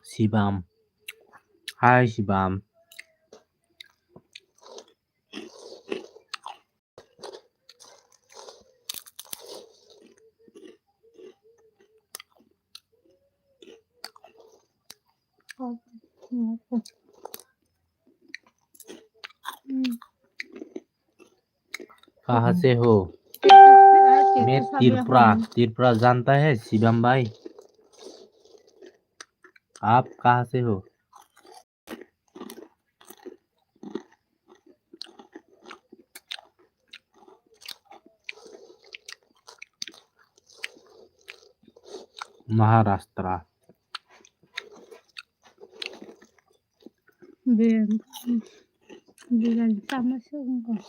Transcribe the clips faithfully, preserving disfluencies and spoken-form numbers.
Shibam. Hi, Shibam. कहाँ से हो? मैं त्रिपुरा, त्रिपुरा जानता है शिवम भाई? आप कहाँ से हो? Maharashtra. Bilang, bilang sama sih enggak.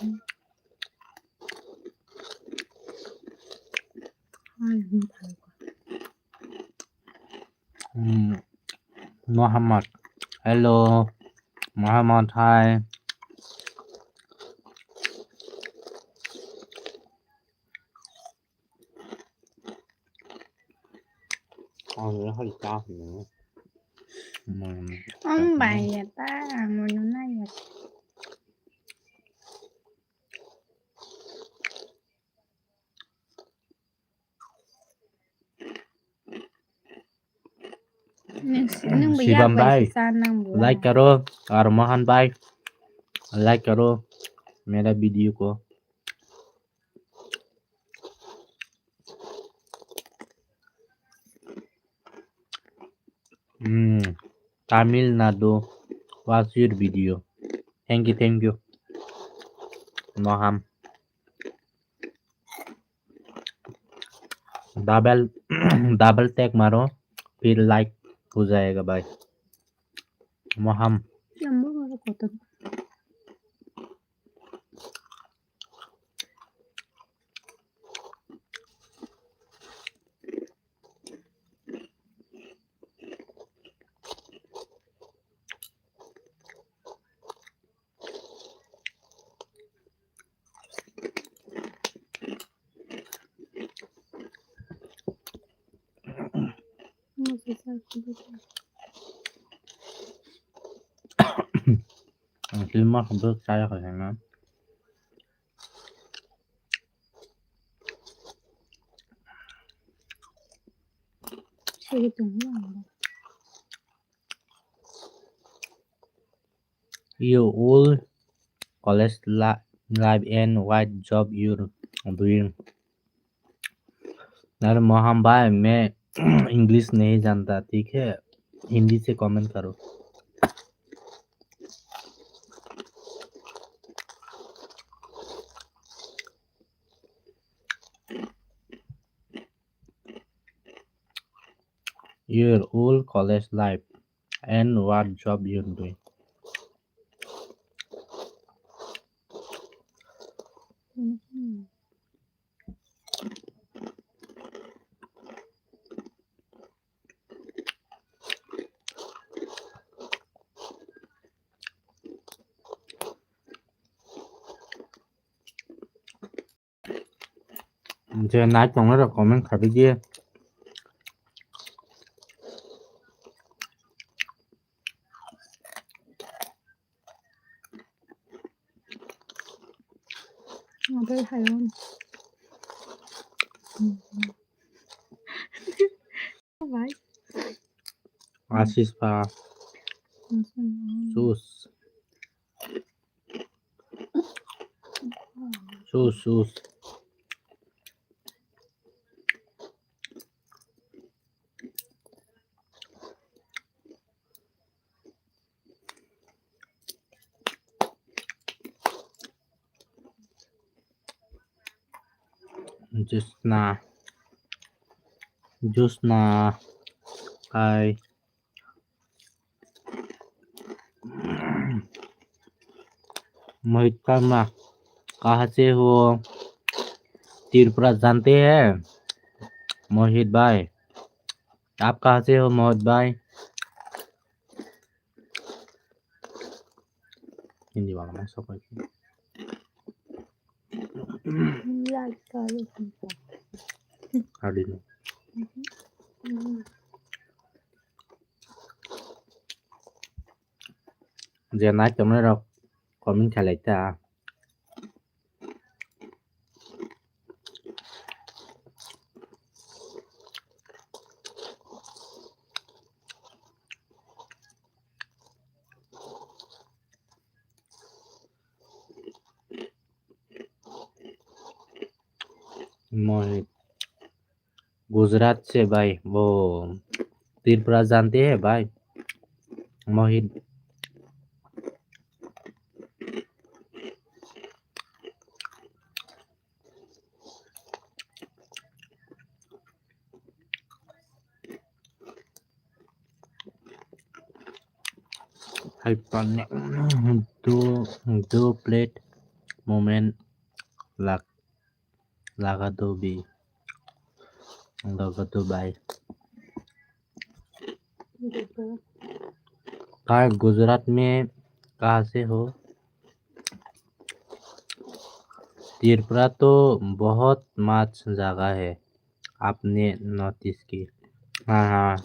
Hai, enggak. Hmm. Muhammad. Hello. Muhammad, hi. Ang bayar ta, ang mana ya. Shivam भाई, like करो, और मोहन भाई, like करो मेरा वीडियो को। Hmm, Tamil Nadu, watch your video. Thank you, thank you, Moham. Double, double tag मारो, फिर like हो जाएगा भाई। Moham। Ang filma khe bwk chaya kha khe na. Sigi tongo ang bo. You all college li-, life and what job you doing? अरे मोहन भाई, मैं इंग्लिश नहीं जानता, ठीक है, हिंदी से कमेंट करो। Your whole college life and what job you doing? Je nai tongnai rok comment khaidi di. Obo hai o. Bai. Ashish pa. Sus. Sus, sus. Josna. Josna. Hi. Mohit शर्मा, कहाँ से हो? त्रिपुरा जानते हैं मोहित भाई? आप कहाँ से हो मोहित भाई? Hindi wala masuk lagi. Like karo. Adi no. Je nai tongnai rok comment khlai ta. Mohit, Gujarat से भाई, वो त्रिपुरा जानते हैं भाई? मोहित। Hai pan, दो, दो प्लेट मोमेंट लग, लगा दो भी, लगा दो भाई। भाई, गुजरात में कहाँ से हो? त्रिपुरा तो बहुत मस्त जगह है, आपने नोटिस की? हाँ, हाँ,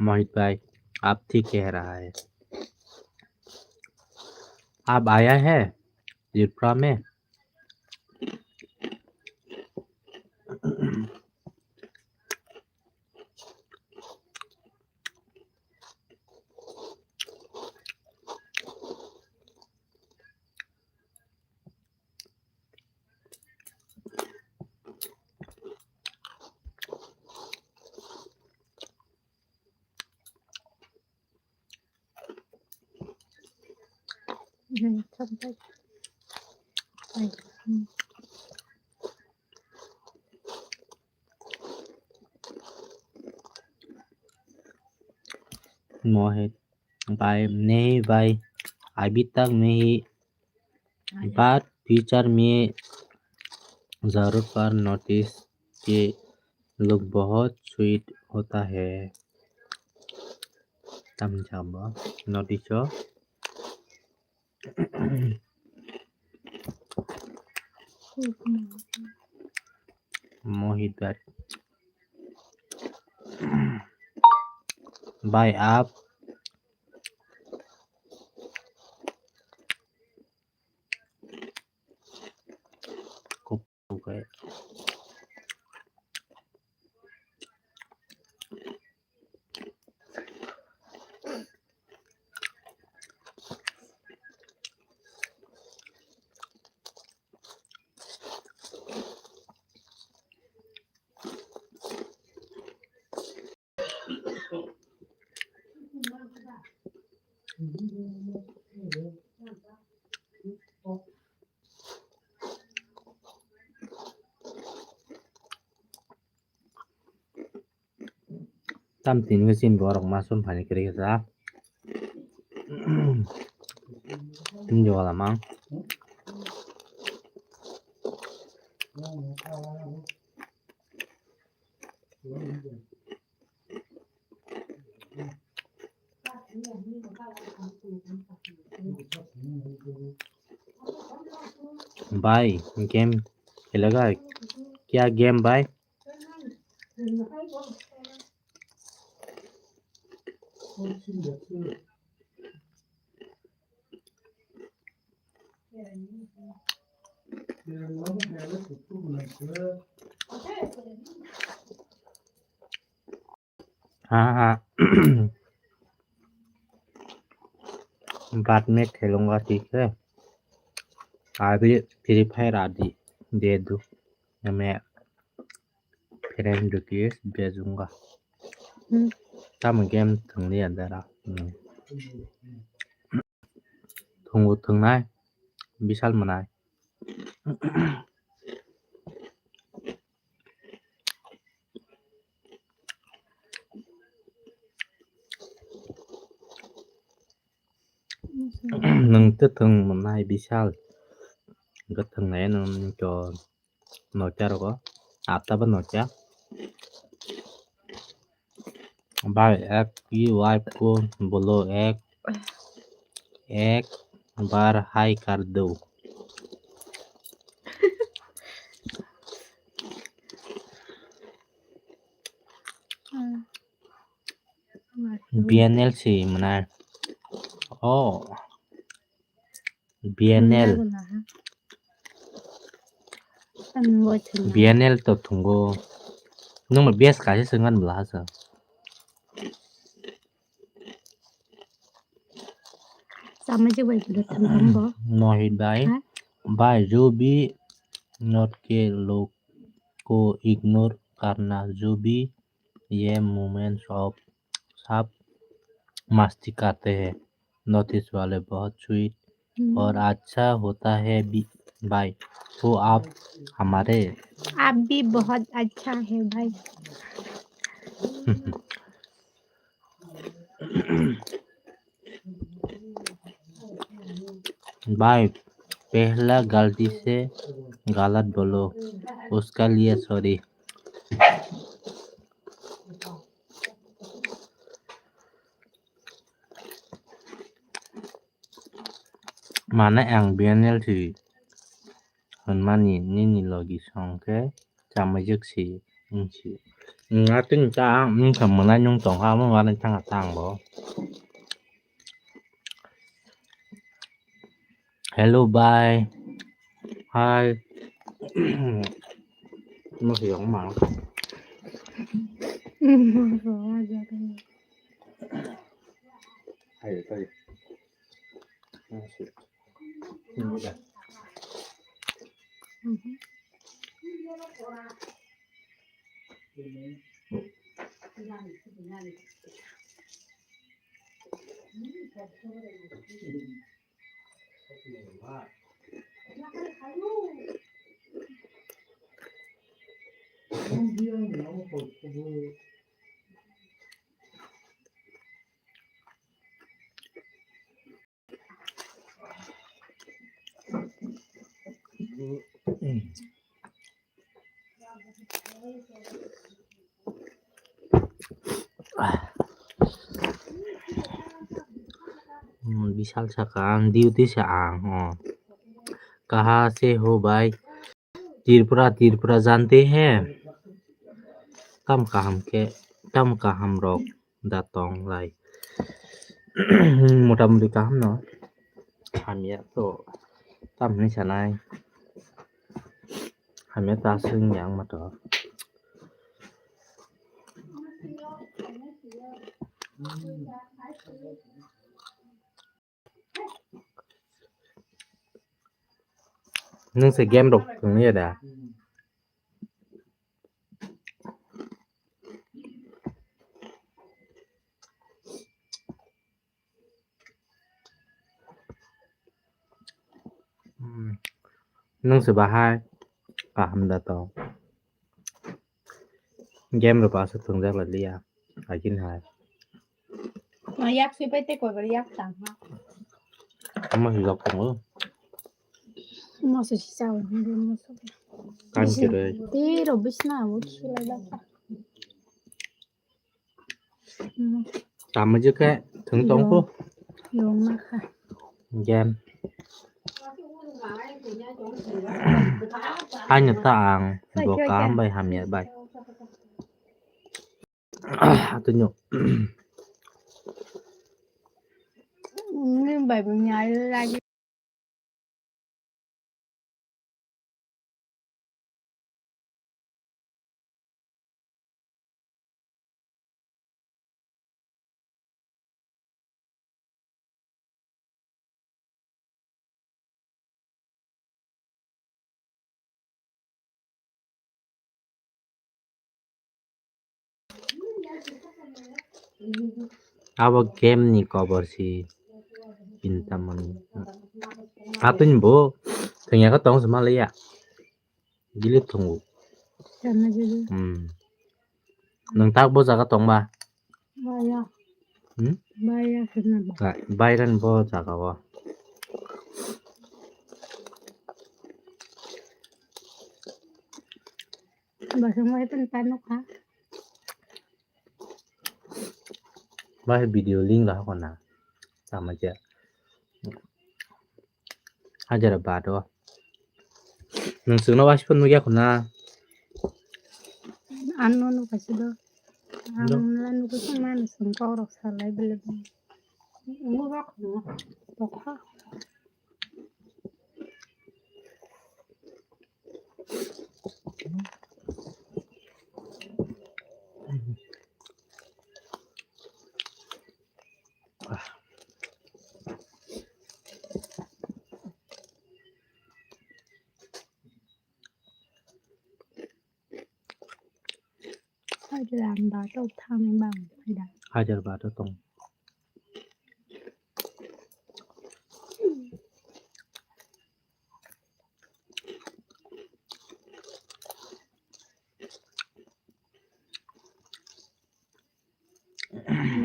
मोहित भाई, आप ठीक कह रहा है। आप आया है त्रिपुरा में? मोहित भाई, नहीं भाई, अभी तक नहीं, but future में जरूर पर नोटिस के लोग बहुत स्वीट होता है। Tam jabo notice o. Mohit bhai. Bhai, aap Tam tini khe chini borok ma sum phani kwrwi khe cha. Tini jola mang. भाई, गेम खेलेगा? क्या गेम भाई? हाँ, हाँ। बाद में खेलूंगा, ठीक है? अभी फ्री फायर आदि दे दो, मैं फ्रेंड रिक्वेस्ट भेजूंगा। हम्म। Tamo game thwngli ya dara. Hmm. Thwngo thwngnai, bisal mwnai. Nwng tei thwng mwnai bisal. Hwnkhe thwngnai nwng to nocha rogo. Apta bo nocha. भाई, आपकी वाइफ को बोलो, एक, एक बार हाय कर दो। Hmm. B N L si mwnai. Oh. B N L. Ang bo thwng. B N L to thwngo. Nwng bo B S kaisa swngmani bwla hasa. Sama je bai kuda thang thang bo. Mohit bhai, ha? Bhai, jo bhi note ke log ko ignore karna, jo bhi ye moments of sab masti karte hain, notice wale bahut sweet और अच्छा होता है भी भाई, तो आप हमारे आप भी बहुत अच्छा है भाई। भाई, पहला गलती से गलत बोलो, उसका लिए sorry. Mane ang B N L si hwnmani nini logi song khe chamwijak si wngsi. Wngya tini ta ang wngkha mwnai nwng tongkha, omo manwi thangkha ta ang bo. Hello, bye. Hi. Ano siyang ma. Ayo, tayo. Hmm, Bishal saka ang duty sa ang, oh. Kaha se ho bhai? Tripura, Tripura jante hain? Tam kaham khe, tam kaham rok da tong lai. Motamoti kaham no. Hamya to tam hinwi sanai. Hamya ta swng yang ma to. Nwng se game rok thwngwi ya da? Hmm. Nwng se bahai kaham da to. Game rok aswk thwngjak lai liya, agini hai. Ma yak sui pai tei koi bar yak tang ha. Omo si jok tongo. Omo si si chao, omo si. Kan kiri. Tei rok bisna abo khilai da. Tamo je khe thwng tong kho. Yong ma kha. Game. Haino ta ang bo kaham bai hamya bai. Atunyo. Ni bai bo nyai lagi. Abo game ni kobor si Chintamani. Atwini bo thwngya khe tong se manliya. Delete thwngo. Sana jadi. Hmm. Nwng tak bo jaga tong ba? Baya. Hmm? Baya sana ba. Ba-, bairani bo jaga o. Basong bai pun tanuk ha. Bahai video link lahai khuna. Tamo je. Hajar baat o. Nwng chwngno waisa phano nukya khuna. Ano nukha se do. Ang nukha se mano chwng kok rok salai bele. Nukha khuna. Tokha. Hai, lamba tok thangwi bang, hai da. Hajar ba to tong.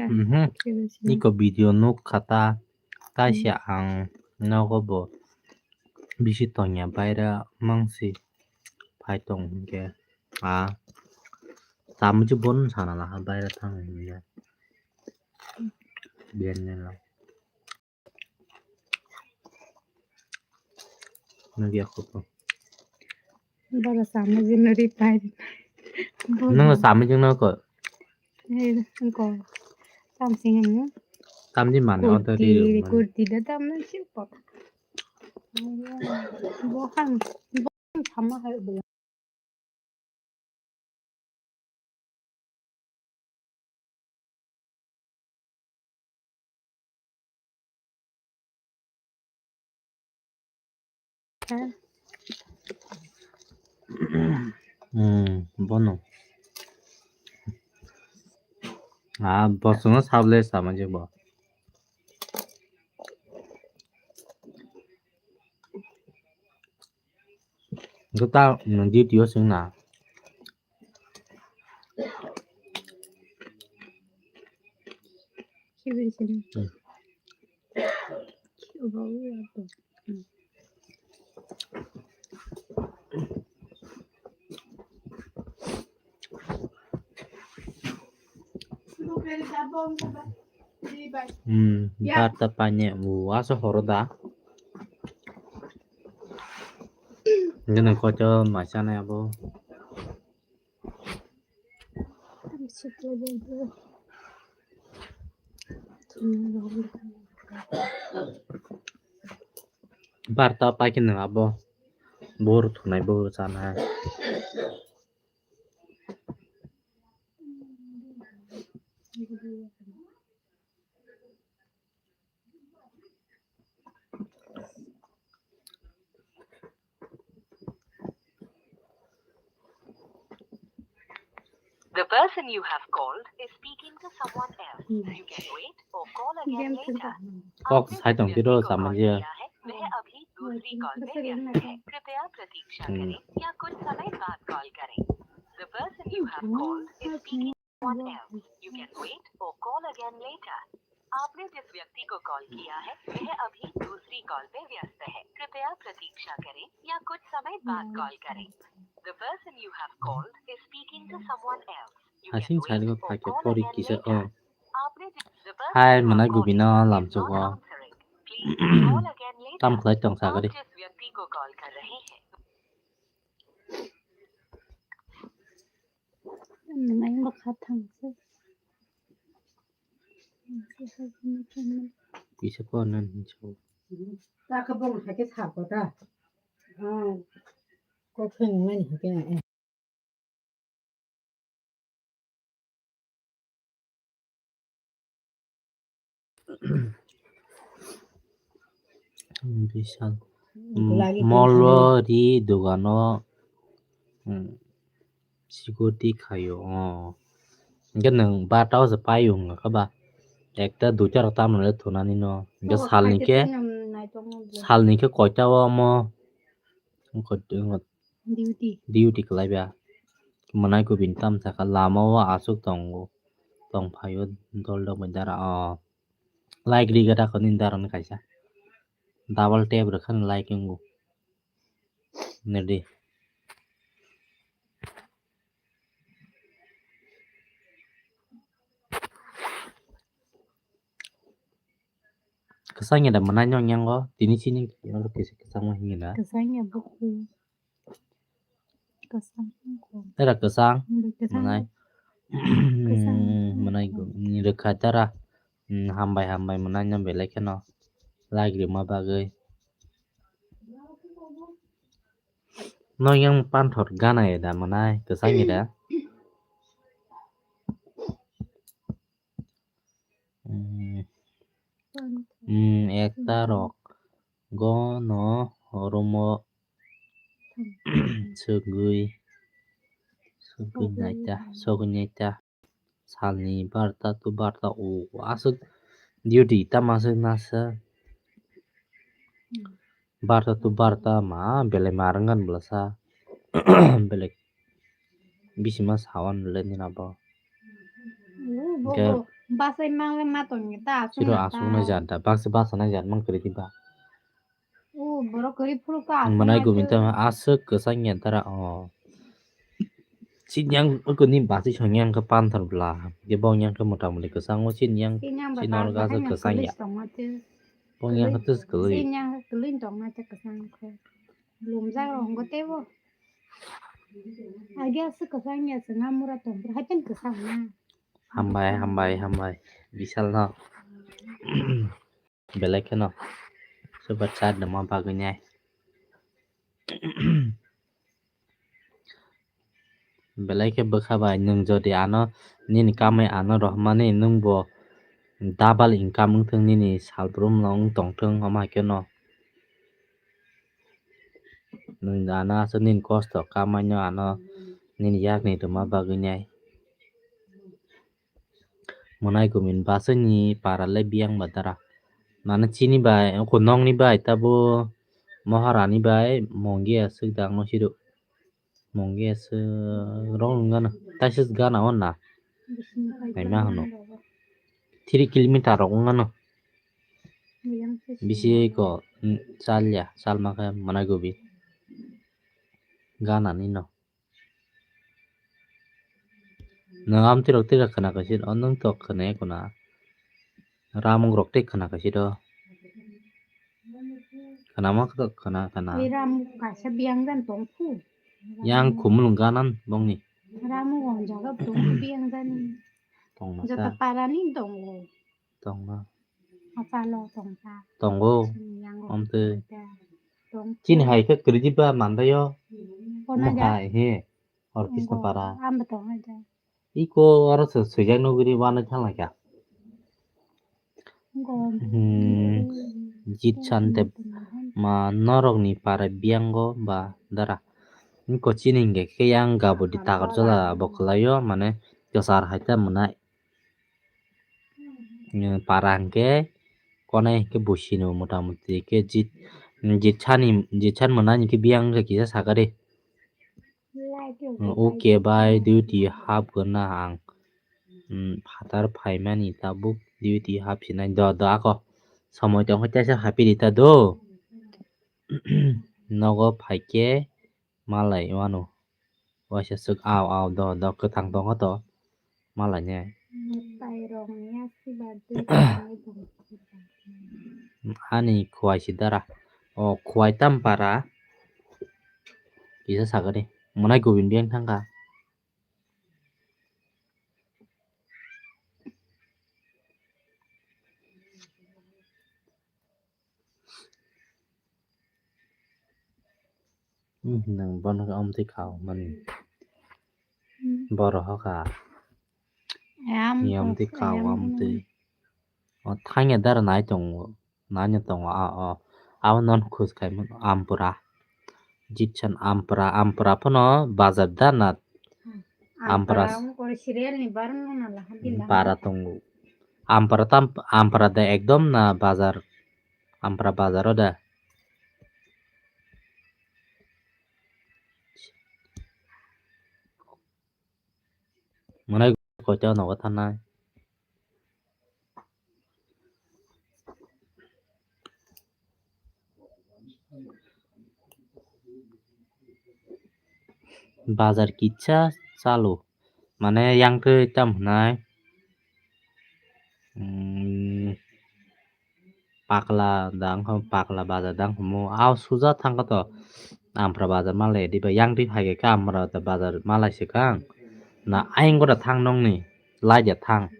Mhm. Iko video nuk kha ta, taisa ang nogo bo bisi tongya, baira mangsi phai tong hinkhe, a, chamwi se bono sana laha, baira thang hinkhe. Biyan nila. Nugya kho. Bara sama jin ri pai. Nung sama jin no ko. He ko. Tam sing no. Tam di mane o to ri. Kurti, kurti da tam na si ko. Bo han, bo han sama hai bo. Hmm, bono. Ah, bosongno sable sama je bo. Hwnkhe ta nwng duty o swng na. Hmm, barta paine, o, asa horo da. Gana koito maisa nai abo. Barta paikhe nwng abo. Bohor thunai, bohor chanai. The person you have called is speaking to someone else. You can wait or call again later. Kok sai tong tiro sama je. वह अभी दूसरी कॉल पे व्यस्त है। कृपया प्रतीक्षा करें या कुछ समय बाद कॉल करें। The person you have called is speaking to someone else. You can wait or call again later. आपने जिस व्यक्ति को कॉल किया है, वह अभी दूसरी कॉल पे व्यस्त है। कृपया प्रतीक्षा करें या कुछ समय बाद कॉल करें। The person you have called is speaking to someone else. You can wait or call again later. Hasing sari go phai khe pori kisa, oh. Hai, mwnai gubino lamsogo. Tam khlai tong sa gari. Kisa ko nan hinso. Ta ka bong hai khe sa ko ta. Ah, ko kheng mani hai khe. Bishal. Mall o ri dogano, hmm, security khaio, oh. Hwnkhe nwng barta o se pai wngkha ba? Ekta duita rok tamo le thunani no. Hwnkhe salni khe, salni khe koita o omo? Duty. Duty khlai ba. Mwnai kubini tam saka lama o aswk tongo. Tong phaio dol dok bai dara o. Like ri gada kho nini dara ni kaisa. Double tap rwkha ni like wngo. Nadi. Kwchangya da mwnai no yang o, tini chini kisa kwchangma hini da. Kwchangya buku. Kwchang. Era kwchang. Bai kwchang. Mwnai. Kwchang. Mwnai rwkha tara. Hmm, hambai hambai mwnai no belai kheno. Like rima bagwi. Nok yang panthor gana eda manai kwchang eda. Hmm. Hmm, ekta rok gono romo sugui sugui naita sugui naita. Salni barta to barta o aswk duty tamo aswk nasa. Barta to barta ma belai ma rwngani bwlasa. Belai bisi ma sawan le nina bo. Bo, bo, Hwnkhe bo. Basai mangle ma tongni ta aswk chiro na aswk ta. Nai jat da baksa basa nai jat man kwrwi di ba. O borok kwrwi phuru ka aswk manai na gumi ta aswk kwchang ya dara o. Chini yang oko ni basi song yang khe panthor bla. Ye bong yang khe mota moti kwchang o chini yang chini yang chini ba orga aswk kwchang ya. Bong yang khe tus kwlwi. Chini yang kwlwi tong ma te kwchang khe. Lumjak rok wngkha teibo. Agi aswk kwchang ya, chwng a mura tong phuru, haikhe kwchang na. Hambai, hambai, hambai. Bishal no. Belai kheno. Super chat no ma bagwi nai. Belai khe bwkha bai nwng jodi ano nini kamai ano rohormani nwng bo double income wngthung nini salbrum no wng tongthung omo hai kheno. Nwng ano aswk nini kosto kamaino ano nini yakni rwma bagwi nai. Mwnai kumin bwswkni para le biyang ba dara. Mane chini bai, oko nokni bai tabo mohorani bai mongi aswk dangno sido. Mongi aswk rok wng gana. Taisa gana o na. Naima hwno. Three kilometer rok wng gana. Bisi ko, mm, chalya, chalma khe mwnai kubi. Gana ni no. Nwng amtwi rok twi khna kaisa, o nwng tok khna ya khuna. Ramung rok twi khna kaisa do. Khna ma khna khna khna. Ei ramung kaisa biyang dan tong phu. Yang khumulung ganan bongni. Ramung ong jaga tong phu biyang dan. Tong ma joto ta. Parani tongo. Tongma. Achalo tongkha. Tongo. Chini yango. Amtwi. Tong. Chini hai khe kwrwi di ba mandaio. Kono ja? Mohai he. Orkestra para. Ambo tongo ja. Iko oro se swijak nuguri wanai thanglaikha. Go. Hmm. Jit Sante ma norokni para biyango ba dara. Iko chini hingke khe yang gabudi takarjala bo kwlaio mane kwchar hai ta mwnai. Para hingke konai hingke buisino mota moti khe jit, jit sani, jit san mwnani hingke biyang wngkha kisa sakari. Oke bai duty hap gana ang. Phatar phaimani tabuk duty hap sinai do do ako. Somoi tongkha teisa hapiri ta do. Nogo phaikhe malai wano. Waisa swk au au do do kwthang tongkha to. Malai ne. Ani khuwai si dara. O khuwai tam para. Kisa sakani. Mwnai gubin biyang thangkha. Hmm, nang bono khe amtwi kha mani. Hmm. Boro hoka. Ni amtwi kha amtwi. O thangya dara nai tongo. Nanya tongo a o. Abo non khus khai mano ampura. Jitsan ampura, ampura phano bazar da na. Ampura. Ampura wngkha serial ni barang no na laha din da. Para tongo. Ampura tam, ampura da ekdom na bazar. Ampura bazar o da. Mwnai koita nogo thanai. Bazar kisa chalo, mane yang twi tam hwnai. Hmm. Pakla da wngkha, pakla bazar da wngkha mo. Ao suja thangkha to. Ampra bazar malai diba, yang twi phaikha khe ampra bazar malai se kha. Na ayang gora thang nongni, lai ja thang.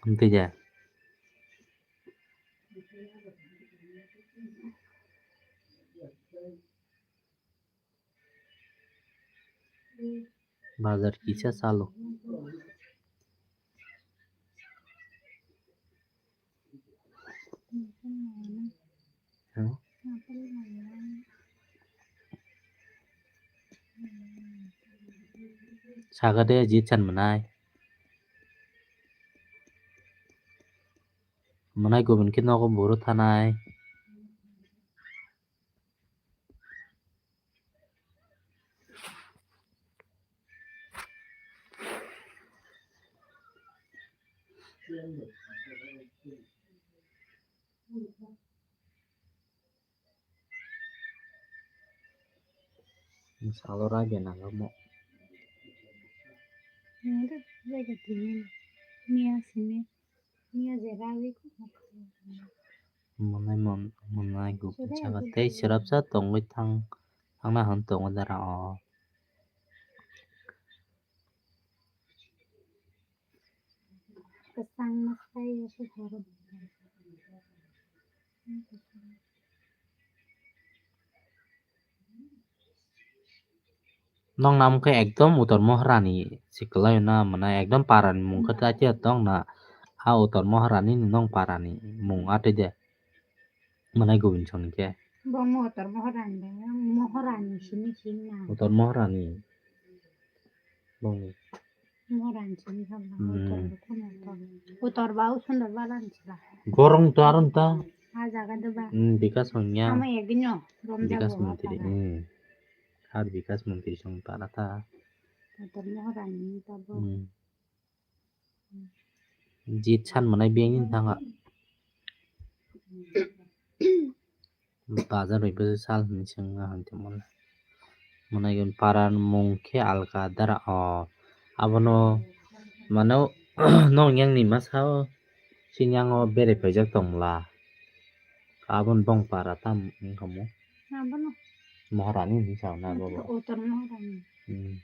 Amtwi ja. Bazar kisa salo. Saga de jit san manai. Manai gubun khe nogo buro thanai. Salo rage nangamo. Nangde jaga tini niya sini niya je rage ko. Monai mon monai gubun saka tei sirapsa tongwi thang thangna hwn tongo dara o. Kwchang ma khlai ya se horo. Nong nam khe ekdom utor mohrani se kwlai na mwnai ekdom parani mung khe ta tong na a utor mohrani nong parani mung atwi de. Manai gubun song khe. Bo motor mohrani de, mohrani sini sini na. Motor mohrani. Bongni. Mohrani sini kha ba, hmm. Motor ko motor. Motor ba usundor ba lan sila. Gorong to aron ta. Ha jaga de ba. Hmm, bikas mangya. Ama egino, rom jaga. Bikas mantri. Hmm. Har bikas mantri song para ta. Motor mohrani ta bo. Hmm. Jit san manai biyang ni thanga. Bazar bai bwswk sal hinwi swngna hwn tongmani. Manai gwn para mung khe alka dara o. Abono mano nong yang ni masa o sini yang o berai paijak tongla. Aboni bong para tam wngkha mo? Abono. Mohrani hinwi sao na abo bo? Utor mohrani. Hmm.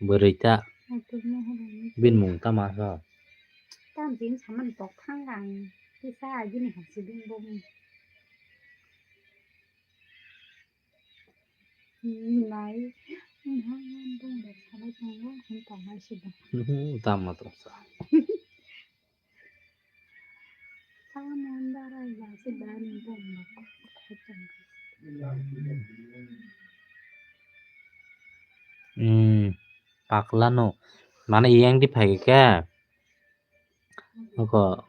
Bwrwi ta. Utor mohrani. Bini mung tama sa? Tam jin saman tok thang ang. Kisa agini hasi bini bo mung. Hmm, nai. Hmm, ha, ha, bong bo salai tongo, hin tongnai si bo. Hmm, tama tong sa. Hmm, pakla no. Mane yang di phai khe. Nokho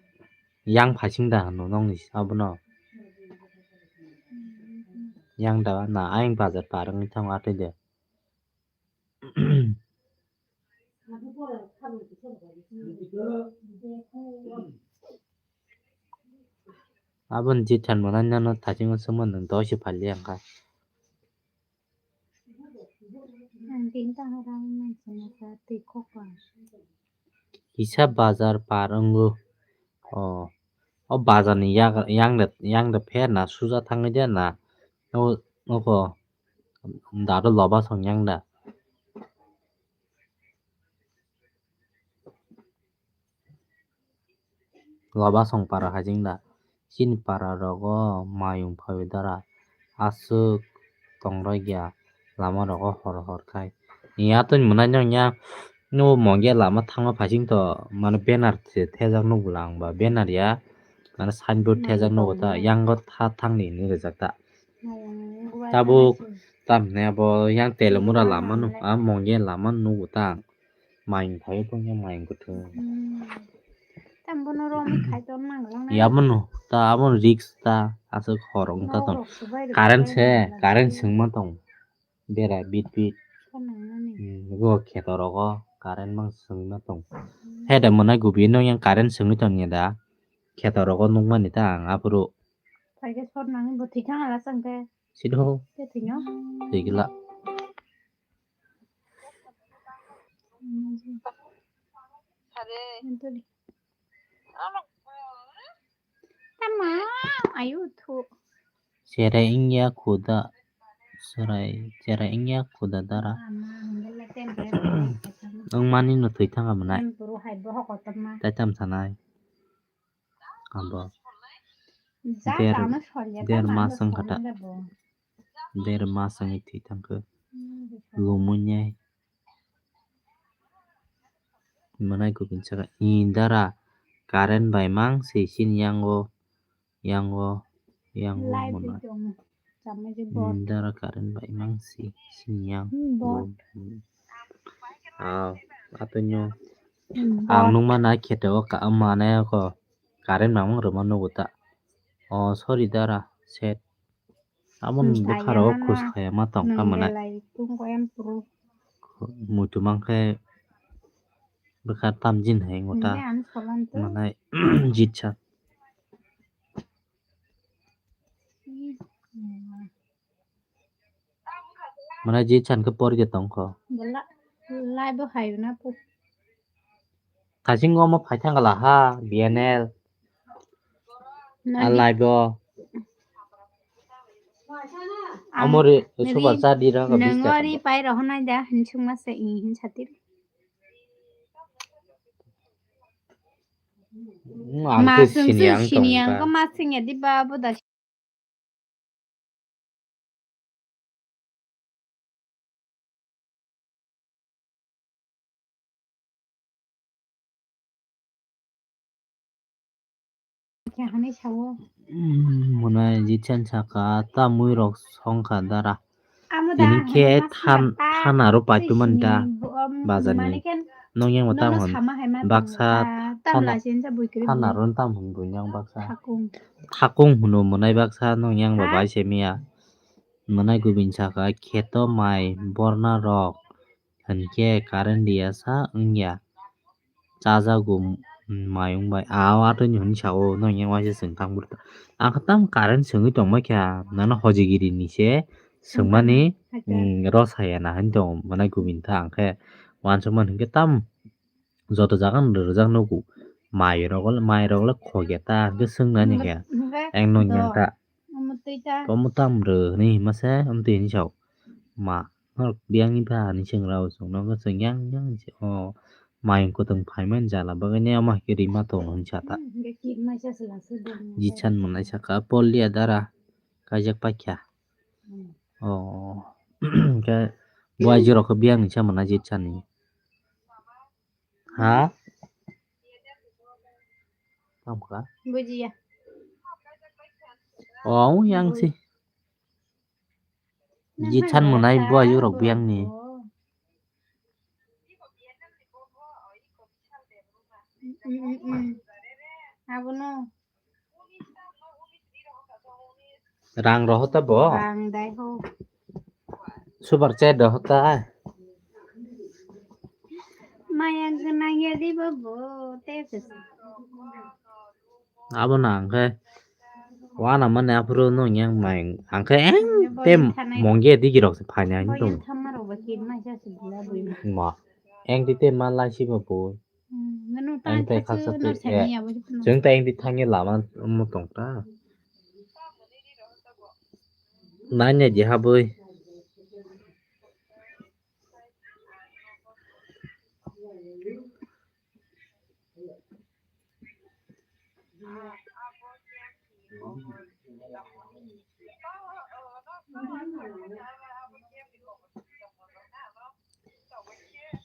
yang phasing da hano nokni abono. Yang da na ayang bazar par wngwi thango atwi de. Aboni jithan bo nani nano thasingo swmano dosi phalya wngkha. Kisa bazar par wngo. O, o bazar ni yak-, yang da, yang da pher na suja thangwi de na. O, nokho. Dado loba song yang da. Loba song para hajing da. Chini para rogo mayung phawi dara. Aswk tong rwgya lama rogo hor hor khai. Ni atun mwnai nong ya. Nugo mongya lama thangma phasing to mano banner se thejak nugo lang ba banner ya. Mano signboard thejak nugo ta yang go tha thang ni hinwi rijak ta. Tabuk tamni abo yang Telemura lama no, a mongya lama nugo ta. Mayung phai tong ya mayung kwthwng. Tam bono romwi khai ton nang lang na. Ya bono ta abo risk ta aswk hor wng ta ton. Current se, current swngma tong. Bera bit bit. Bo kheto rogo current mang swngma tong. He da mwnai gubi no yang current swngwi tong ya da. Kheto rogo nukmani ta ang aphuru. Phai khe sor nang bo thwi thang ala chang khe. Sido. Te thwino. Thwigwla. Tama ayu thu. Cherai wngya khuda. Cherai, cherai wngya khuda dara. Wngmani no thwi thang kha mwnai. Tai tam sanai. Abo. Der, der mas wng kha ta. Der mas wngwi thwi thang kha. Lumui nai. Mwnai kubui saka, "Ni dara current bai mang si sini yango, yango, yango." Live mwnai video mo. Sama je bot. "Ni dara current bai mang si sini yango." Hmm, bot. Ah, ato nyo. Hmm, ang bot. Nungma na kheto ka mane ko current mamung rwma nugo ta. Oh, sorry dara, set. Aboni bwkharo khus khaya ma tong kha mwnai. Muitu mankhe bwkha tamjin hai ngota. Mwnai jitsa. Mwnai jitsa khe porikhe tongkho. Lai bo hai na pu. Thasing omo phai thang la ha, B N L. A live o. Amori super chat di ra ka bis ta. Nangori pai rohonai da, hin sung ma se, hin sati. Ang ma ke sung sini su ang sini tong ang ka. Ko ma sing ya di ba bo da. Khe hanai sao. Mwnai jitsan saka, ta mui rok songkha dara. Amo da, tini khe than-, thanaro paitwmani da bazarni. Nong yang bo tam hwn baksa than-, thanaro tam hwn buini ang baksa. Thakung hwno mwnai baksa nong yang bo bai se miya. Mwnai kubui saka kheto mai borna rok hwnkhe current riya sa wngya. Chajago mai wng bai. A o atoni hwnwi sa-o, nokni waisa chwng tang bwrwi ta. Ang khe tamo current swngwi tongma khe, nano hojigiri ni se swngmani, mm, ro saya na hwn tong, mwnai kubui ta ang khe uansukmani hwnkhe tamo joto jaga no rwjak nugo. Mai rok le, mai rok le khogya ta hwnkhe swngnani khe. Eng nokni ta. Omo tamo rw hwnwi hima se, omo twi hwnwi sa-o. Ma, norok biyang ni ba ni chwng rw chwng nogo chwng yang yang se, o mayung kwtwng phaimani jala bagwi ne omo hai khe rima tongo hwnwi sa ta. Jitsan mwnai saka, "Pol liya dara, kaijak paikha." O, hwnkhe bo aijorok khe biyang ni sa mwnai jitsani. Ha? Tamo kha? Bujiya. O, yang si. Jitsan mwnai bo ayu rok biyang ni. Abono. Rang rohota bo? Rang dai ho. Super chat rohota. Maya gwnang ya di bo bo, te pes. Abo na ang khe wana mane aphuru nung yang mai ang khe eng te mongge digi rok se phaina hin tung. Ma eng di te ma lai si bo bo. Ang tai khaksa twi, eh, chwng tai ang di thangya lama omo tong ta. Nanya di habwi.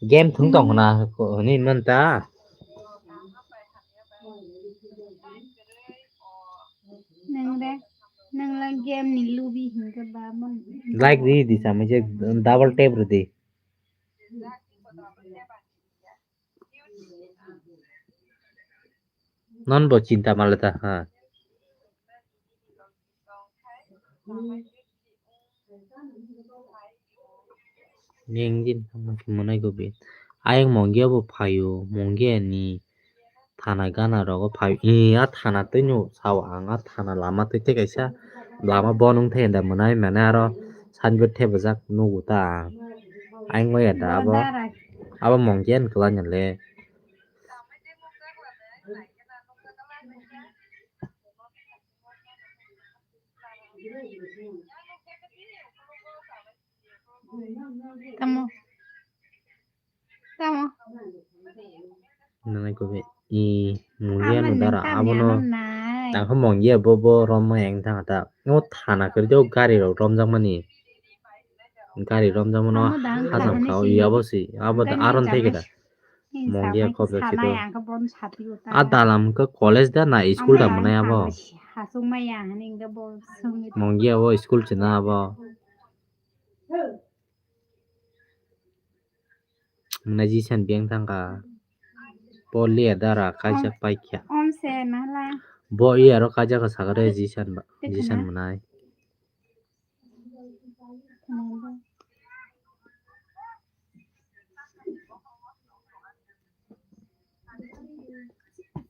Game thung tong khna hwnwi man ta. Nang de, nang lang game ni lubi hingke ba mon. Like di di samai je double tap rw di. Non bo chinta male ta ha. Neng din mwnai gobi. Ayang mongya bo phaio, mongya ni thana gana rogo phaio. Ee, a thana twi no sao ang, a thana lama twi tei kaisa lama bon wng thai da mwnai mane aro signboard thepajak nugo ta ang. Ayang wngya da abo, abo mongya ni kwlai no le. Tamo. Tamo. Nang ko be i mungya no dara abono. Tang kho mongya bo bo rom ma yang thang ta. O thana kar jo gari rok rom jak mani. Gari romjak mano. Amo da ang hasam kahani khao si. Yabo si. Abo da aron tei keda. Mongya khobjak si to. A dalam ke college da na school da mwnai abo. Mongya abo school china abo. Mwnai jisan biyang thangkha. Bo liya dara kaijak paikha. Bo iya ro kaijak sakare jisan ba, jisan mwnai.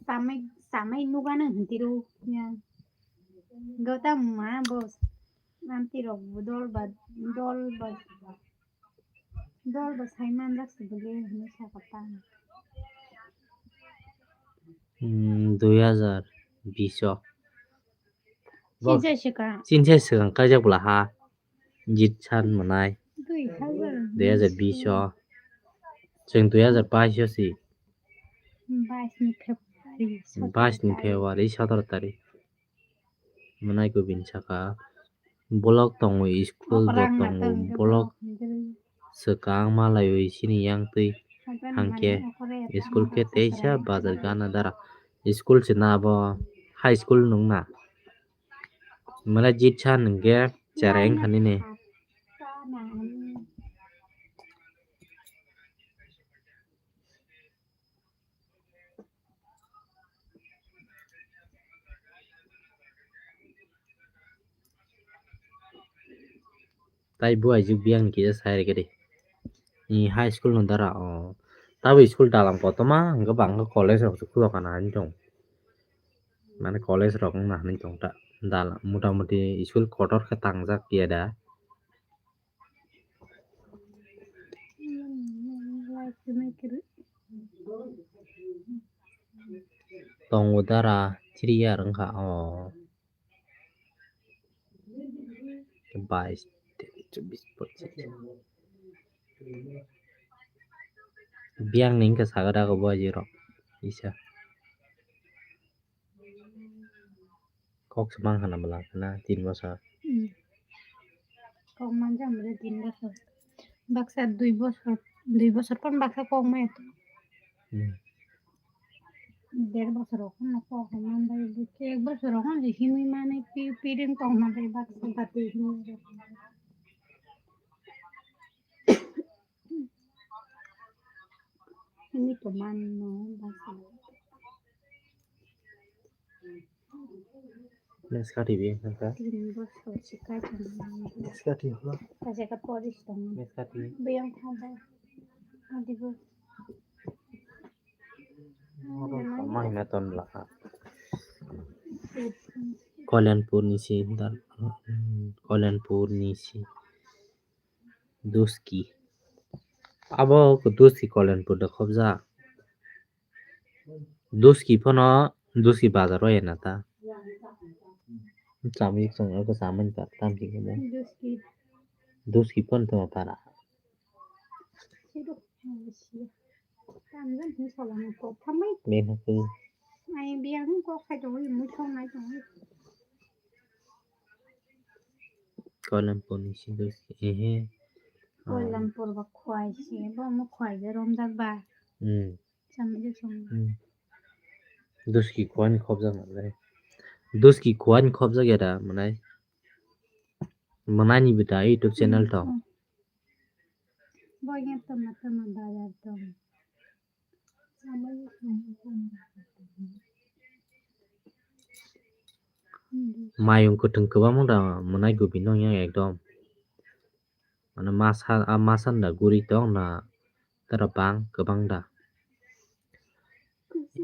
Samai, samai nugana hintiro. Ya. Gota ma bos. Nanti rok dol ba, dol ba, dol ba sai manjak si bole hini sakha ta. Hmm, dui hajar bish o. Bo chinsai swkang. Chinsai swkang kaijak bwla ha. Jitsan mwnai. Dui hajar bish o. Chwng dui hajar bais o si. Bais ni February, bais ni sotoro tarik. February sotoro tarik. Mwnai kubin saka. Bolok tongo, school bo tongo, bolok swkang malaiwi chini yang twi hangkhe school khe teisa bazar gana dara. School se na abo high school nung na. Mane jitsa nungkhe chereng khanini. Tai bo aijak biyang ni kisa sai rwgwi di. Ni high school no dara o. Tabo school dalam kotorma hwnkhe bangkhe college rok se khulokana hinwi tong. Mane college rok wngna hinwi tong ta. Dalam mota moti school kotor khe tangjak ya da. Tongo dara three year wngkha o. Bais, tebis, chobis, pochis. Biyang ni wngkha sagada ko bo ajirok. Isa. Kok se mang khana bwla khana tin bosor. Hmm. Kok manjak mwnai tin bosor. Baksa dui bosor, dui bosor pon baksa kok maya to. Hmm. Der bosor rok no kok man bai, ek bosor rok no je hinwi mani pi, piring tong man bai baksa bati hinwi. Ini teman no basa. Neskati bi nangka. Tin bosor si kai tong. Neskati holo. Kaisa ka polis tong. Neskati. Biyang khada. Adibo. Mahina ton la. Kalyanpur ni si dar. Kalyanpur ni si. Duski. Abo Duski Kalyanpur da khobjak. Duski phano Duski bazar o ena ta. Chamwi chwng eko chamani ta tam khe khe. Duski phano tongma para. Bini khe. Kalyanpur ni si Duski, ehe. Kalyanpur ba khwai si, bo mo khwai je romjak ba. Hmm. Chamwi je chwng. Hmm. Duski khwani khobjak nalai. Duski khwani khobjak ya da mwnai. Mwnai ni bita YouTube channel to. Bo yang tama tama bazar to. Mayung kwthwng kwbangma da mwnai gubi nw yang ekdom. Mane masa, a masa da guri tong na tara bang kwbang da.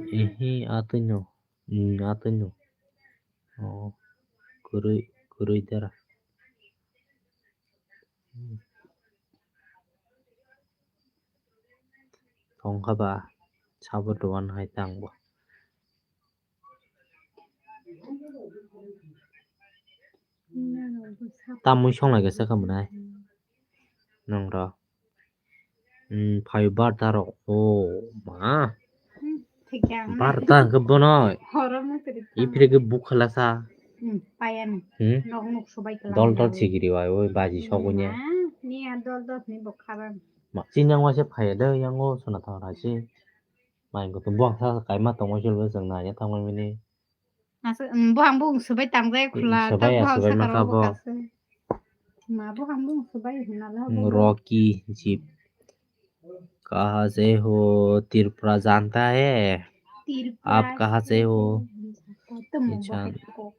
Ehe atwino, hmm, atwino. Oh, kwrwi, kwrwi dara. Tongkha ba sabo dogan hai tang bo. Tamwi songlai khe sakha mwnai. Nang ro. Hmm, phai barta rok. O ma. Hmm, thik ya. Barta hwnkhe bono. Horo mukri. Ipre khe bukhala sa. Hmm, payani. Hmm? Nok nuk subai kala. Dol dol sigiri wai oi baji sogunya. Ma. Ni a dol dos ni bo khabang. Ma, chini yang waisa phaiya de, yang o sona thang raisi. Mai ko to buang sa kaima tongma chwlbo chwng nai ya thangmani. Aswk, um, buhang bung swbai tangjai khwla, swbai ta ya, buhang swbai sakha maka rok bo. Bo kaswk. Ma buhang bung swbai hwnna la bo. Rocky Jeep. Kaha se ho, Tripura janta hai. Tripura. Aap kaha se ho?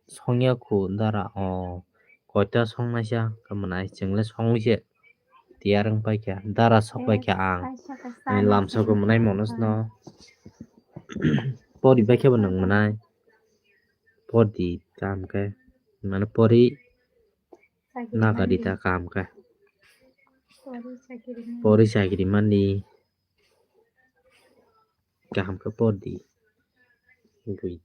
Songya khu dara, oh. Koita songnaisa, kamanai, chwngle songwi se. Tiyar wng paikha, dara sok paikha ang. Ani lamsok manai monosno. Pori baikhe bo nang manai. Pori kam khe. Mane pori naga di ta kam khe. Pori chakri mani. Kaham khe por di. Bui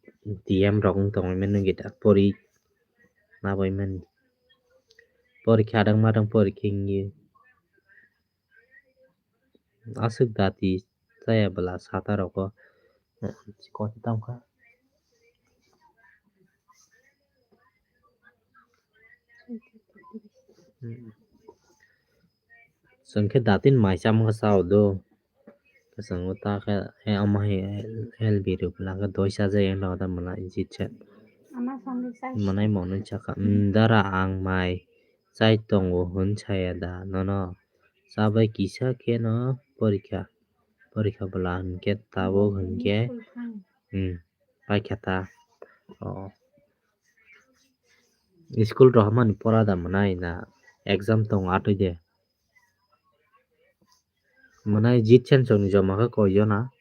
D M rok wng tongwi mano gita pori nabai mani. Porikha adang madang porikha wngwi. Aswk dati chaya bwla sata rogo. Koti tongkha. Chwng khe datin mai chamung kha chao do. Kwchwng o ta khe, eh, omo hai L B rwpla khe doi chajak ya, oro da mwnai jit se. Mwnai mwnwi chakha, "Umm, dara ang mai chai tongo hwn saya da nono? Chabai kisa kheno porikha, porikha bwla hwn khe tabuk hwn khe, umm, paikha ta." O. School rohormani pora da mwnai na exam tongo atwi de. Mwnai jit sensor ni joma khe koi jona.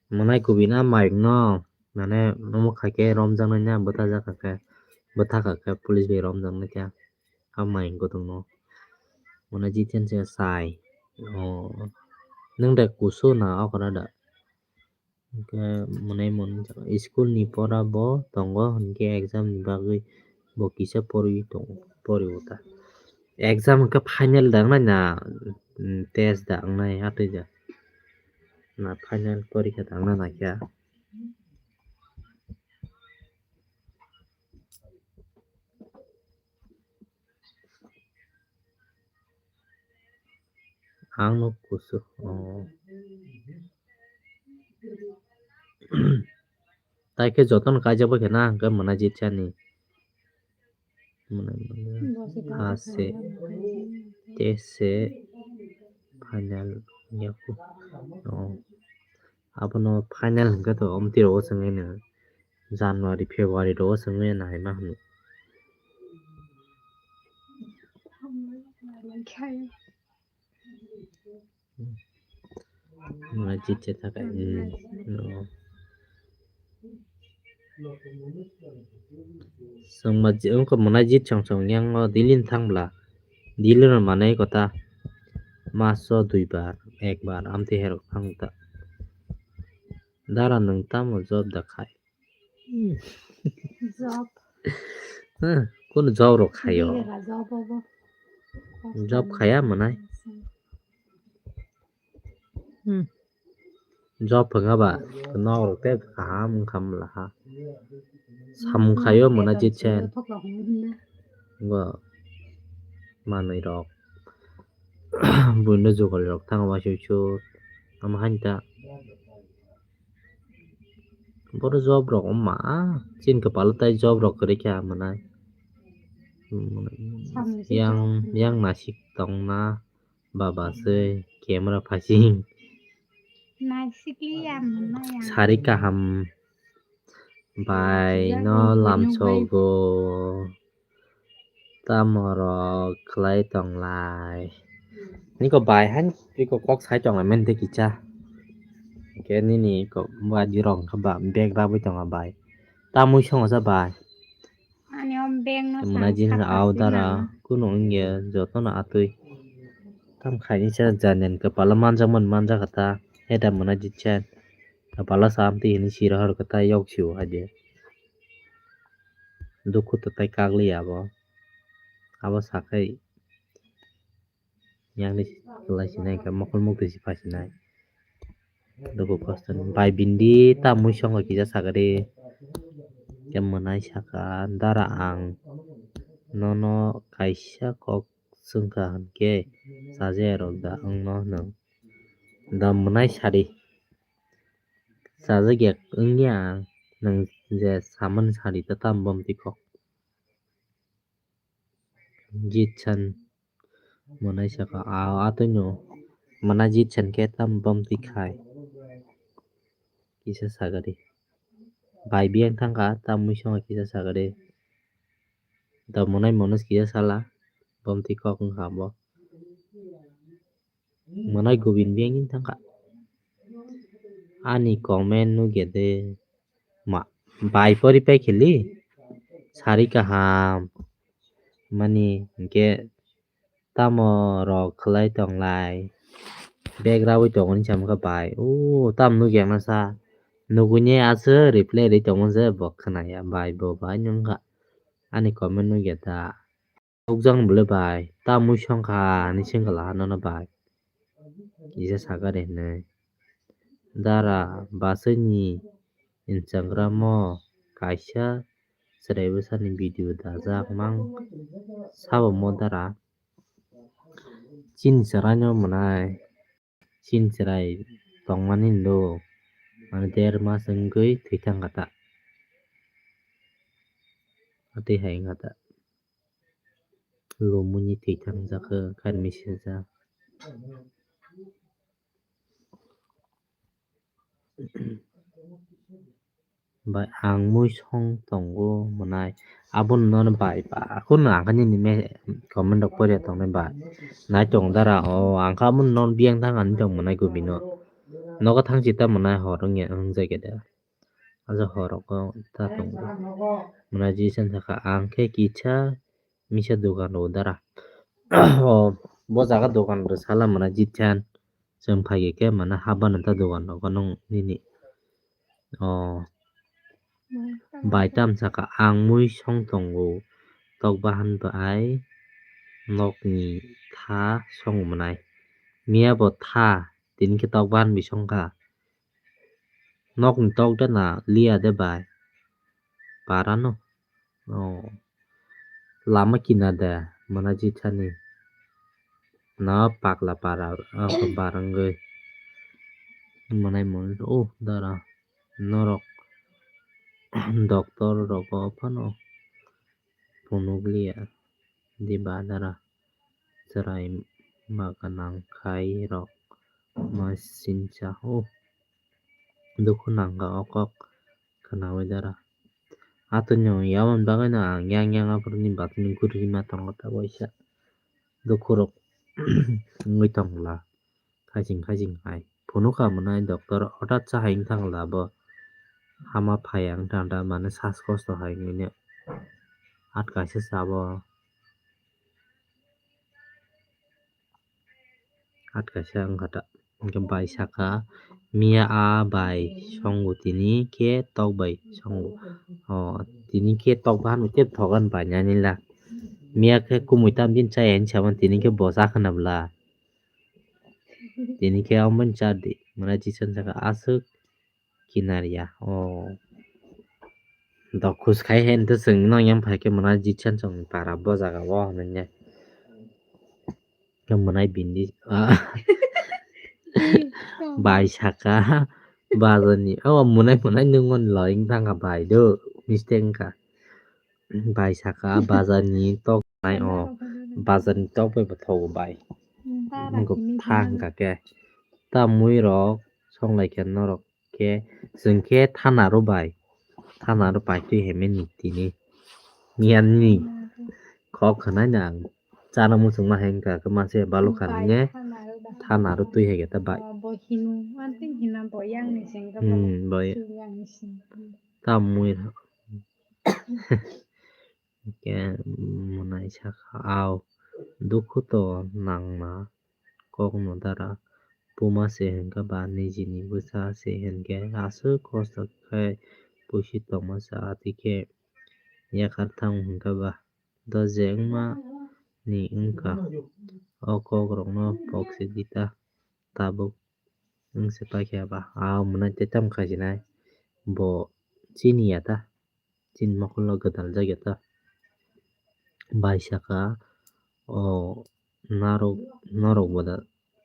Mwnai kubui na mic no, mane, omo khai khe romjaknai na, bwthajak kha khe, bwtha kha khe police bai romjaknai khe, a mic kutung no. Mwnai jit sensor sai, o, nwng de kusu na okra da. Hwnkhe mwnai mwnwi school ni pora bo tongo, hwnkhe exam ni bagwi bo kisa porwi tongo, poriwo ta. Exam hwnkhe final da wngnai na, mm, test da wngnai atwi ja. Na final porikha da wngna naikha. Ang no kusu, oh. Tai khe jotono kaijak bai khe na, hwnkhe mwnai jit sani. Mwnai, mwnai. Ase, tese, final, yaku. Oh. Abono final hwnkhe to omtwi rogo chwngwi no January, February rogo chwngwi naima hwnwi. Mwnai jit se thakai. Hmm. No. Chwng ma je-, wngkha mwnai jit song song yang o Delhi ni thang bwla. Delhi no manai kota. Mas o dui bar, ek bar, amtwi herok thang ta. Dara nwng tamo job da khai? Job. Huh, kunu job rok khaio? Bera job obo. Job khaya mwnai? Hmm. Job phwkha ba, nok rok tei kaham wngkha mla ha. Samung khaio mwnai jit sen. Bo manwi rok. Buino jugal rok thango waisuk suk. Omo hain ta. Boro job rok wngma, chini kwpalo tai job rok kwrwi kha mwnai. Yang, yang nasik tongna baba se camera phasing. Sari kaham bai no lamsogo. Tamo rok khlai tonglai. Niko bai han, niko kok sai tonglai men de kicha. Ke nini ko ba jirong kha ba bag rabui tonga bai. Tamui songo sa bai. Ani om bag no muna jin au dara kuno wngya joto no atui. Tam khaini sa janen kwpalo manjak man manjak kha ta. Heda muna jit chen. Kwpalo sa amtwi hini siro hor kha ta yok siu haide. Dukhu to tai kagli abo. Abo sakai. Yang ni kwlai sinai khe mokol mukti si phai sinai. Duku kosto ni bai bindi ta mui songo kisa sakari. Khe mwnai saka dara ang nono kaisa kok swngkha hinkhe chajakya rok da wngno hwno. Da mwnai sadi. Chajakya wngya ang nwng je samani sadi ta tam bom twi kok. Jitsan mwnai saka a atwino mwnai jitsan khe tam bom twi khai. Kisa sakari. Bai biyang thangkha tam mui songo kisa sakari. Da mwnai mono kisa sala bom twi kok wngkha bo. Mwnai gubin biyang wng thangkha. Ani comment nugya de ma bai pori pai khili sari kaham mani hinkhe tamo rok khlai tonglai bag rawi tongo hinwi samkha bai o tam nugya masa nugui ne aswk reply ri tongmani se bo khwnaya bai bo bai nungkha ani comment nugya da. Nukjak bwle bai, ta mui songkha hinwi swngkha la nono bai. Kisa sakha de hinwi. Dara bwswkni Instagram o kaisa chwrai bwsani video dajak mang sabo mo dara. Chini chwraino mwnai. Chini chwrai tongmani hinwi mane der mas wngwi thwi thangkha ta. Atwi hai wngkha ta. Lumuni thwi thangjak khe kharmi sijak. Bai ang mui song tongo mwnai. Abono nono bai ba. Akhorno ang khe nini me-, comment rok pori tongnai bai. Nai tong dara o ang khe abono nono biyang thang ani tong mwnai gubino. Nogo thang sita mwnai hor wngya wngjakya da. Aja hor rok ta tongo. Mwnai jisani saka ang khe kisa misa dogan rw dara. O bo jaga dogan rw sala mwnai jithan. Chwng phai khe mane habani ta dogan rogo nung nini. O bai tam saka ang mui song tongo tok bahan bai nokni tha song mwnai. Miya bo tha tini khe tok bahan bai songkha. Nokni tok de na liya de bai. Parano. O lama kinar de mwnai jithani. Na pakla para, ah, barangwi. Mwnai mwnai, oh, dara. Norok doctor rogo phano phunukliya. Diba dara. Chwrai ma gwnang khai rok ma sincha, oh. Dukhu nangkha o kok khwnaui dara. Atwino yaboni bagwino ang yang yang aphuruni batini guri ma tongo ta waisa. Dukhurok wngwi tongla. Khajing khajing hai. Phunukha mwnai doctor hothat sa hai wngthangla bo. Hama phaiya wngthangda mane sas kosto hai wngwino. At kaisa sabo. At kaisa wngkha ta. Hwnkhe bai saka, miya a bai songo tini khe tok bai songo. O, tini khe tok bahan bai tei thogan bai nani la. Miya khe kumui tam bini chaya hinwi saban tini khe bo cha khwna bwla. Tini khe omo bini cha di. Mwnai jisani saka aswk. Kinarya. O. Dokhus khai hai hwnkhe chwng no yang phai khe mwnai jitsan chwng para bo jaga o hwnwi ne. Khe mwnai bindi, ah. Bai saka bazani. O mwnai mwnai nung on lo wng thangkha bai do. Mistake wngkha. Bai saka bazarni tok nai o. Bazarni tok bai bo thogo bai. Nungkha thang ka khe. Ta mui rok songlai khe norok khe chwng khe thana rw bai. Thana rw pai twi hai mani tini. Miya ni kok khwnai no ang chana muchungma hai wngkha khe manse balukha nini thana rw twi hai khe ta bai. Hmm, bai. Ta mui Hwnkhe mwnai sakha, "Au, dukhu to nangma kokno dara. Buma se hwnkhe ba nijini bwsa se hwnkhe aswk kosto khe puisi tongma sa, tei khe yakarthang hwnkhe ba doje wngma ni wngkha. O kokrokno pok se di ta, tabuk wng se paikha ba. A mwnai tei tamo khai sinai, bo chini ya ta, chini mokol no gwdal jak ya ta. Bai saka, o narwk, norok bo da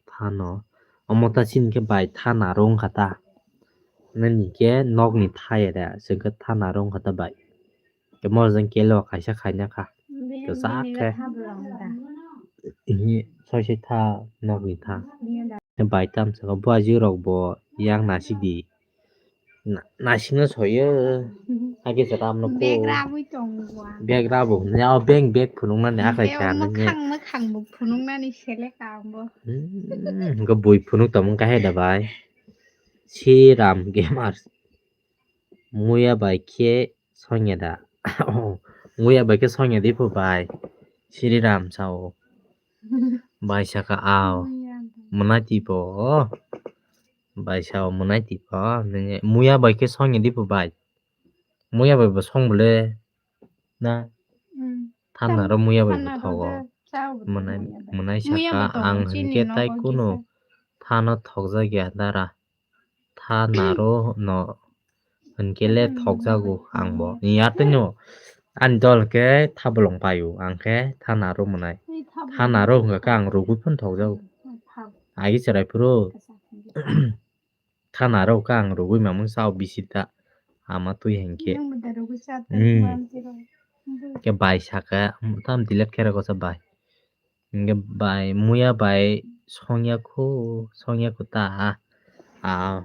thano, omo ta chini khe bai thanaro wngkha ta. Nini khe nokni thaya da, chwng khe thanaro wngkha ta bai. Tei moro jang kelo kaisa khaina kha. Kwchak khe. Soisai tha nokni tha. Bai tam saka buaji rok bo yang nasidi. Na-, naisingno soyo. Age se ramno ko. Bag rabwi tongo. Bag rabo hwnwi, o bag, bag phunuknani akai kha nini. Mwkhang, mwkhang bo phunuknani selek ang bo. Hmm, hwnkhe bui phunuk tongma wngkha he da bai. Sri Ram Gamer. Muya bai khe songya da. Muya bai khe songya di phu bai. Sri Ram sao. Bai saka ao. Mwnai tipo. Bai sao mwnai tipo. Nini muya bai khe songya di phu bai. Muya bai bo song bole. Na. Thanaro muya bai bo thogo. Mwnai, mwnai saka ang hinkhe tai kunu thano thokjak ya dara. Thanaro no hinkhe le thokjago ang bo. Ni atwino ani dol khe thabolong paio, ang khe thanaro mwnai. Thanaro hwnkha khe ang rugwi phano thokjago. Agi chwrai phuru thanaro khe ang rugwi mamung sao bisi ta ama twi hinkhe. Khe bai saka tam delete khe rwgo sa bai. Hingke bai, muya bai songya khu, songya khu ta, a.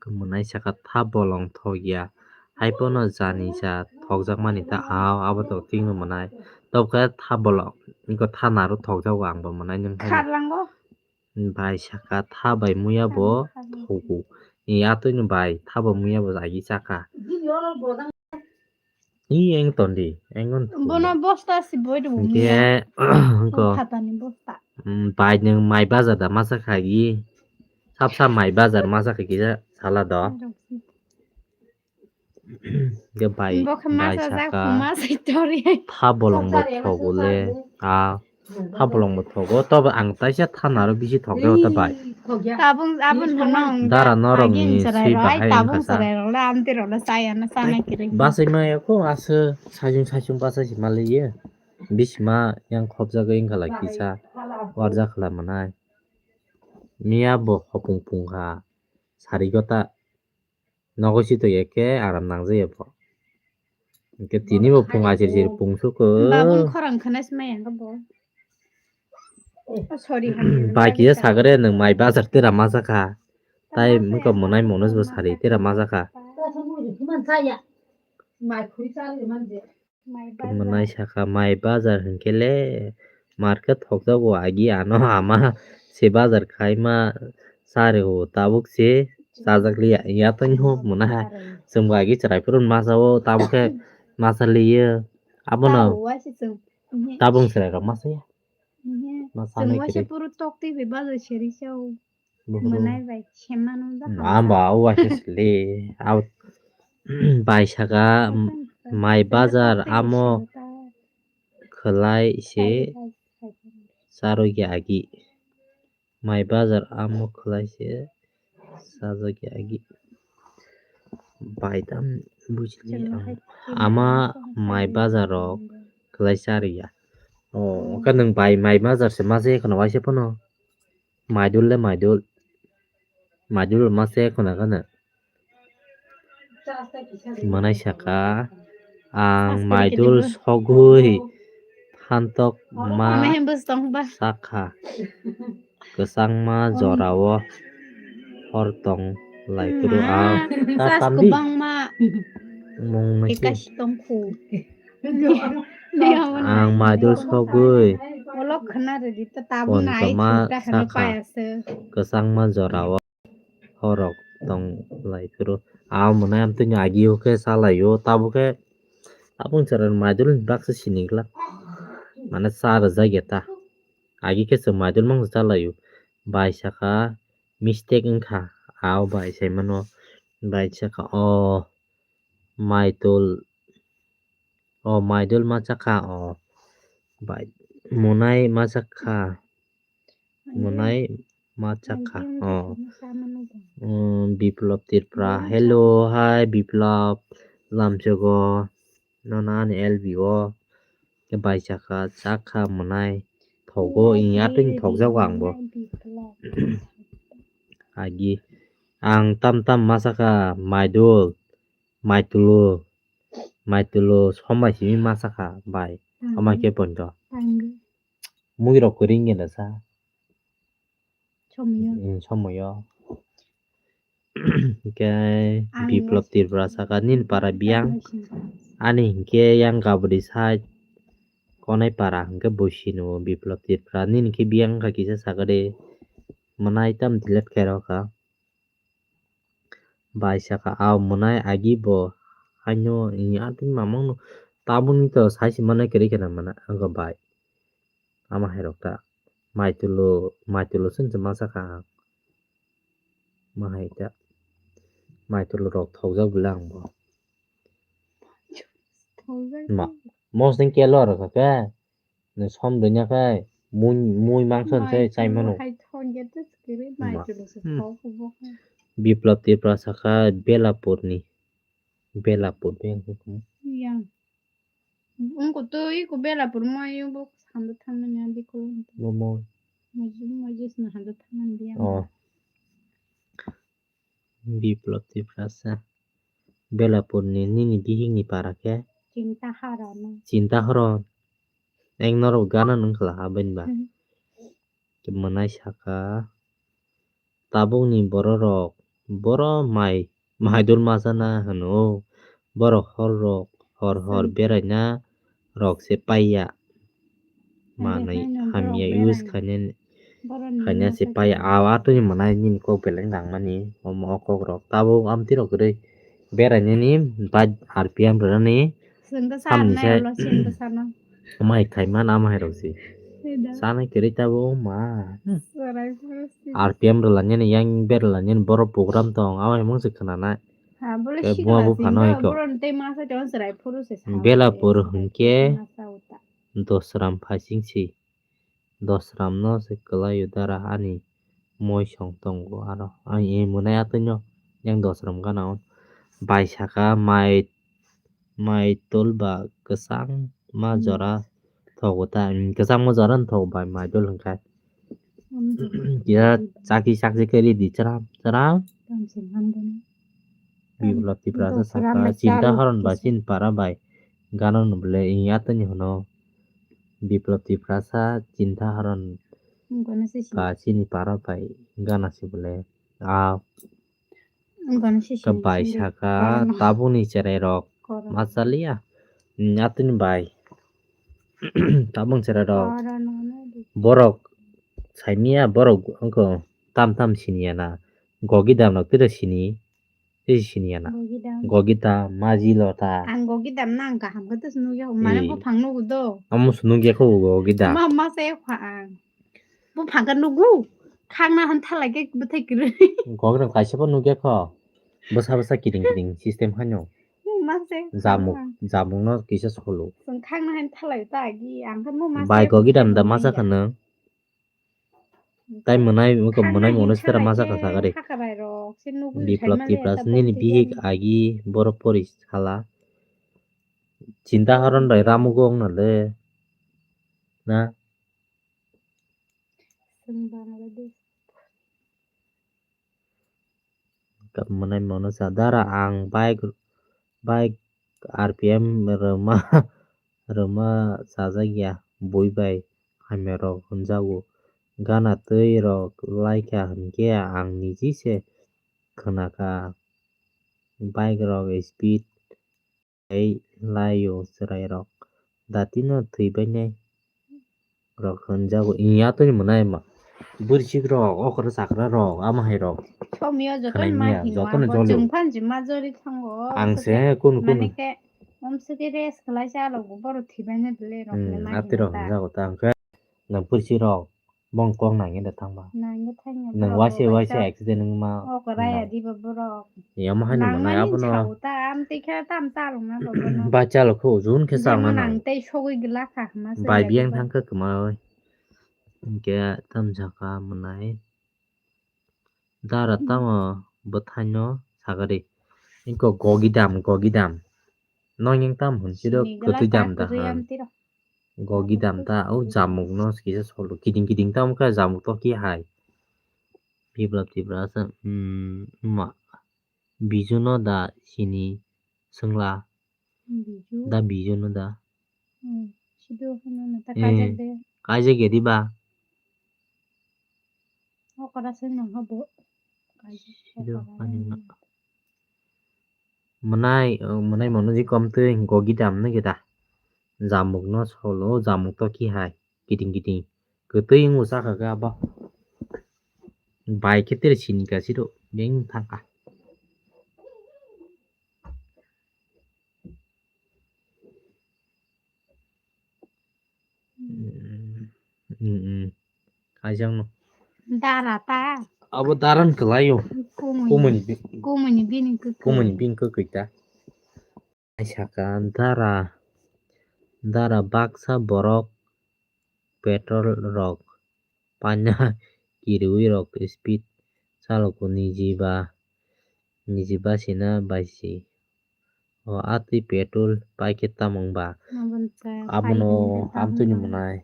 Mwnai saka tha bolong thok ya. Hai pono jani ja thokjak mani ta, a, abo to twi no mwnai. Tobokhe tha bolong, iko tha naro thokjago ang bo mwnai nung. Kharlango. Bai saka tha bai muya bo thogo. Ni atwino bai tha bo muya bo agi saka. Ni eng tondi, eng on thogo. Bono bosta si boi do muya. Hingke, hingko. Khatani bosta. Mm, bai nwng mai bazar da masa khagi. Sap sap mai bazar masa khagi sala do. Hingke bai, bai saka tha bolong bo thogo le, a, tha bolong bo thogo, tobo ang taisa thanaro bisi thokjago ta bai. Tabung abon hwnong. Dara norok ni swi bahai tabung wngkha sa. Cherai rok le amtwi rok le chaya na chana kwrwi. Basai maya kho aswk saichung saichung basai se maliye. Bisima yang khopjagwi wngkha la kisa warjak khala mwnai. Miya bo hopung pungkha sari gota. Nogo si to eke aram nang jaya bo. Eke tini bo phung achir chir phung suko. Babun khorang khana si maya bo. Oh, sorry, bai kisa sagare nwng mai bazar tera masa kha. Tai muka monai monos bo sari tera masa kha. Mai khuri chali manje. Mwnai saka mai bazar hinkhe le market thokjago agi ano ama se bazar khaima sari o tabuk se chajak liya ya toni ho mwnai chwng bo agi chwrai phuru masa o tabuk khe masa liya abono tabung chwrai rok masa ya masa nai kwrwi. Puru tok twi bai bazar seri sao. Buphuru. Mwnai bai semano jakha. Amba o waisa sili. Bai saka mai bazar amo khwlai se charwgya agi. Mai bazar amo khwlai se charwgya agi. Bai tam bujili ang. Ama mai bazar rok khwlai charwgya. O, khe nwng bai mai bazar se masa ya khwna waisa phano. Maidul le maidul. Maidul ma se khuna khana. Mwnai saka ang maidul sogwi phantok ma sakha. Kwchangma jorao hor tong lai phuru ang ta tamdi. Mung nasi. Ang maidul sogwi. Kontoma sakha. Kwchangma jorao horok tong lai phuru. Amo mwnai amtwino agi o khe cha lai o tabuk khe tabuk chwrai maidul ni baksa sini glak. Mane cha rwjak ya ta. Agi khe chwng maidul mangsa cha lai o. Bai saka mistake wngkha. Ao bai sai mano. Bai saka o. Maidul O Maidol ma chakha o. Bai, Monai ma chakha. Monai ma chakha o. Um, Biplop Tripura. Hello, hi Biplop. Lamchogo. Nono ani L B o. Bai chakha, chakha Monai. Thogo, ini atwini thokjago ang bo. Agi, ang tam tam ma chakha, Maidol, Maitulo, Maitulo, somai simi ma chakha, bai. Ama khe poito. Mui rok kwrwi wngya da sa. Somoyo. Mm, somoyo. Hingke Biplop Tripura saka nini para biyang. Ani hingke yang gabri side konai para hingke boisino Biplop Tripura nini khe biyang kha kisa saka de. Manai tam delete khairokha. Bai saka, "Aw, mwnai agi bo haino ini atwini mamangno tabukni to sai se manai kwrwi kheno mwnai," wngkha bai. Ama hairok ta. Maitulo, maitulo chwng se ma sakha ang. Ma hai ta. Maitulo rok thokjak bwle ang bo. Ma, mosning kelo rwkha khe. Som rwnya khe mui, mui mangso se chai mano. Biplop Tripura sakha Belapurni. Belapur beng. Yang. Ungko to iko Belapur mo ayo bo sando thangna nya dikolo. Bo mo. Moji, moji sna hando thangna dia. Oh. Biplop Tiprasa. Belapurni nini bihikni para khe? Chinta Haron. Chinta Haron. Eng norok gana nung khala ha bini ba. Mwnai saka. Tabukni bororok, boro mai, mai dul masana hwno. Borok hor rok, hor hor beraina rok se paiya. Manwi hamya use khainani, khaina se pai. Aw, atwini mwnai nini kok beleng nangmani, omo o kok rok. Tabuk amtwi rok kwrwi berainani, bai R P M rwnani, samni se mai khaimani ama hai rok se. Sanai kwrwi tabuk ma. R P M rwlanyani, yang berlanyani, borok program tong, ama hai mungsa khwnanai. Buma buphano iko. Belapur hwnkhe Dosram phaising si. Dosramno se kwlaio dara ani moisong tongo aro. Ang e mwnai atwino yang Dosram gana o. Bai saka mai, mai tol ba kwchang ma jora thogo ta. Kwchang ma jora no thogo bai mai tol hwnkhe. Kisa chakhi chakhi khe ridi chwram chwram. Biplop Tiprasa saka Chinta Haron ba chini para bai gana no bole ini atwini hwno. Biplop Tiprasa Chinta Haron ba chini para bai gana se bole. A Ka bai saka tabukni cherai rok ma chaliya. Atwini bai tabuk cherai rok borok saimiya borok wngkha tam tam siniya na. Gogidam rok tei sini tei siniya na. Gogidam, Maji Lota. Ang Gogidam nang kaham khe to nugya mane buphang nugu do. Amo se nugya kho Gogidam. Ma ma se kha ang. Buphang khe nugu. Khangna han thalai khe bwthai kwrwi. Gogidam kaisa bo nugya kho. Bwsa bwsa kiring kiring system haino. Jamuk, jamukno kisa solo. Chwng khangna han thalai ta agi ang khe mo ma. Bai Gogidam da masa khano. Tai mwnai mwnai mwnai sitara masa kha sagari. Biplop Tiprasa nini bihik agi borok pori sala. Chinta Haron bai ramugo wngna le. Na? Chwng Bangladesh. Mwnai mano sa dara ang bike, bike R P M rwma, rwma chajak ya bui bai hamya rok hwnjago. Gana twi rok laikha hwnkhe ang niji se khwnakha bike rok speed. Tei laio chwrai rok datino thwi bainai rok hwnjago. Iya twi mwnai ma bwrwi chik rok okra chakra rok ama hai rok. Somyo joto khwnai ma miya, joto no jolio. Chwng phan jima jori thango. Ang se kunu kunu. Mane khe om sidi rest khlai cha rok bo boro thwi bainai bwle rok. Hmm, atwi rok hwnjago ta ang khe. Na bwrwi chik rok. Bong kok nangya da thangba. Nangya thangya. Nwng waise waise accident wngma. O ko raya diba borok. Yama haino mwnai abono. Nangmani chao ta, am tikhe tam chalokna bobo no. Ba chalok kho, jun khe chalokna nang. Nang tei sogwi glak kha hwnma se. Bai biyang thangkha kwmawi. Hinkhe tam sakha mwnai. Dara tamo bwthaino sagadi. Inko gogidam, gogidam. Nong yang tam hwn siro kwtwi dam da hwn. Gogidam ta, o jamuk no kisa solo. Kiting kiting tamo khe jamuk to ki hai. Biplab Tripura asa, mm, ma. Biju no da sini swngla. Biju. Da Biju no da. Hmm, sido hwnwi no ta kaijak de. Kaijak ya diba? Okora se no habo. Kaijak. Sido ani no. Mwnai, mwnai mono ji kom twi gogidam no gida. Jamuk no solo, jamuk to ki hai. Kiting kiting. Kwtwi wngbo sakha khe abo. Bai khe tere sini ka siro. Beng thangkha. Mm, mm, mm. Kaijakno. Dara ta. Abo daran kwlaio. Kumui. Kumui bi-, kumui ni bini kwkwi. Kumui ni bini kwkwi ta. Ai saka dara, dara baksa borok petrol rok paina kiriwi rok speed chalogo niji ba, niji ba sina baisi. O atwi petrol paikhe tamung ba. Abono amtwini mwnai.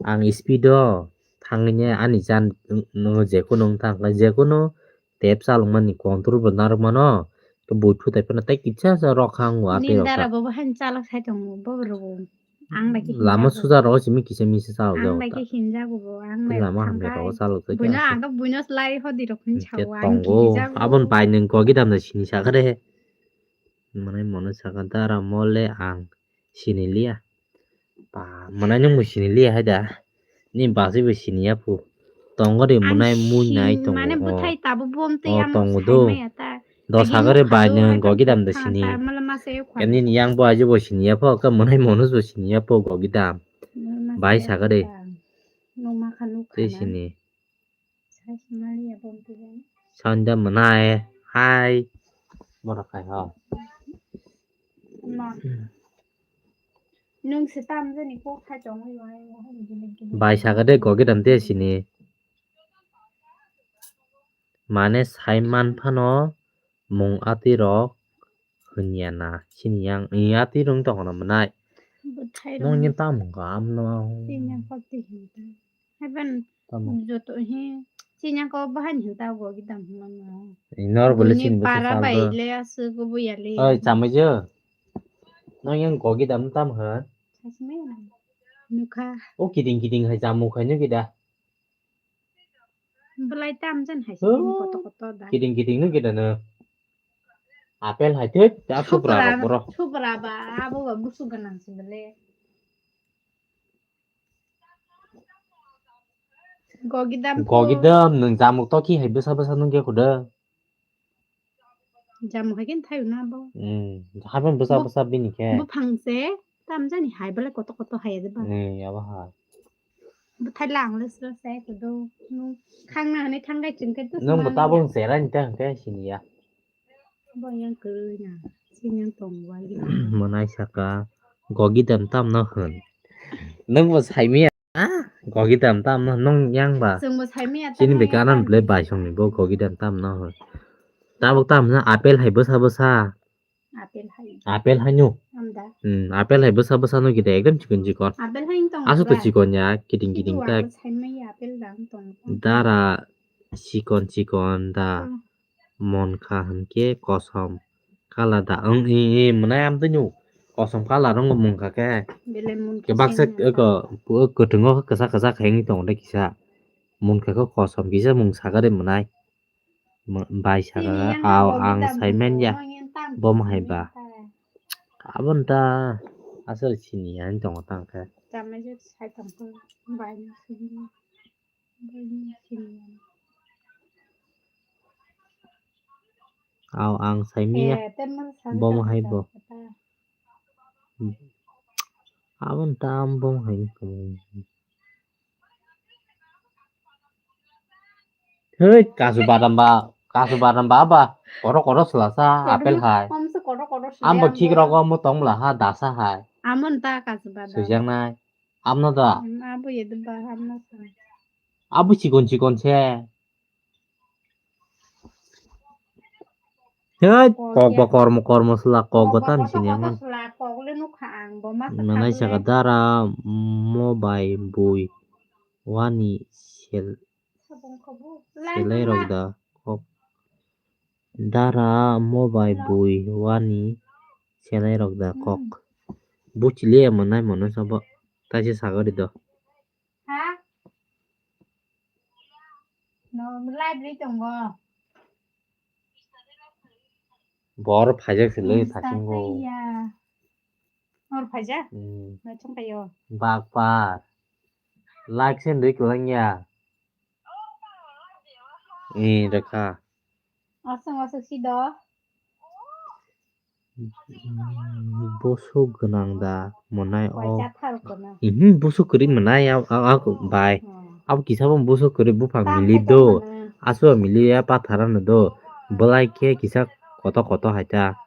Ang speed o thangwi ani jan nwng jekunu wng thang kha, jekunu tep chalokmani control bo narwkmano, to bui thutai phano tei kisa sa rok kha ang watwi rok kha. Nini dara bo bahai chalok sai tongo, bo rw. Ang bai khe lama hinjago. Suja rok simi kisa misa chalok jago ta. Ang bai khe hinjago bo, ang bai lama hamya rok chalok jago. Buino ang to buino slai hodi rok hin sao, ang tongo. Hinjago. Abon bai nwng gogidam da sini sakha de. Mwnai mono sakha dara mole ang sini liya. Ba, mwnai nwng bo sini liya hai da. Ni basi bo sini ya phu. Tongo de mwnai mui nai tongo. Mane bwthai tabuk bo amtwi amo tongo do. Sai maya ta. Dos hagar bai nwng gogidam da sini. Kani ni yang bo aje bo sini ya pho, ka mwnai mono bo sini ya pho gogidam. Bai saga de. Tei sini. Sanda mwnai hai. Borok hai ho. Nwng se tam jani kok hai tongwi. Bai saga de gogidam te sini. Mane sai man phano mung atwi rok hwnya na sini yang iya twi rwng tong no mwnai. Bwthai rok. Nong ni tam ga am no. Sini yang kok twi hin ta. Haiban joto hi sini yang kok bahai hin ta gogidam hin no. Nor bole sini para bai le asu go bu ya le. Oi chamai jo. Nong yang gogidam tam ha. Sasme na. Nukha. O kiding kiding hai chamuk hai nukida. Belai tam jan hai sini koto koto da. Kiting kiting no kita no. Apel hai thik ta supra rok boro. Supra ba abo ba busu ganang sini le. Gogidam. Gogidam nwng jamuk to ki hai bwsa bwsa nung khe khuda. Jamuk hai khe thaio na bo. Hmm, haban bwsa bwsa bini khe. Buphang se tam jani hai belai koto koto hai de ba. Hmm, abo hai. Bwthai lang le sra sai kudo. Nung khang na hwnwi thang gai chwng khe to. Nung bo tabung se ran ta hwnkhe sini ya. Bo yang kwrwi na. Sini yang tong wai. Mwnai saka gogidam tam no hwn. Nung bo sai miya. Ah, gogidam tam no nung yang ba. Chwng bo sai miya. Chini be kanan ble bai song ni bo gogidam tam no hwn. Tabuk tam no apel hai bwsa bwsa. Apel hai. Apel hai nyo. Amda. Hmm, apel hai bwsa bwsa no gide ekdam chikon chikon. Apel hai tong. Asu to chikon ya, kiting kiting ta. Sai miya apel dang tong. Dara chikon chikon da. Mon kha hwnkhe kosom colour da wng, e, e, mwnai amtwino kosom colour wngwi mung kha khe. Belai mon khe baksa eko kwthwngo kwchak kwchak khe wngwi tongo de kisa. Mon kha khe kosom kisa mung sakha de mwnai. Bai sakha khe, ao ang sai manya. Bomo hai ba. Aboni ta aswk sini ya wng tongo tang khe. Ao ang sai miya. Bomo hai bo. Aboni tam bomo hai. Hei, kasu badam ba, kasu badam ba, ba, koro koro sela sa, apple hai. Ambo thik rogo mo tong bla ha, dasa hai. Amon ta kasu badam. Sujaknai. Amno da. Abo ye ba, amno sa. Abo chikon chikon se. Hei, kok ba kormo, kormo sela, kok ba tan sini ang. Manai saka dara mo bai bui wani sel, selai rok da kok. Dara mo bai bui wani selai rok da kok. Buchili manai mano sabo. Taisi sagari do. Ha? No, live ri tongo. Bor phaijak sile thasingo. Bor phaijak? Hmm. Nachung payo. Bakpar. Like sen dui kwlangya. Eh, rekha. Asung asung si do. Busuk gwnang da monai o. Mhm, busuk kwrwi monai a, a, a, bai. Abo kisa bo busuk kwrwi buphang mili do. Aswk mili ya pathar ano do. Belai khe kisa koto koto hai ta.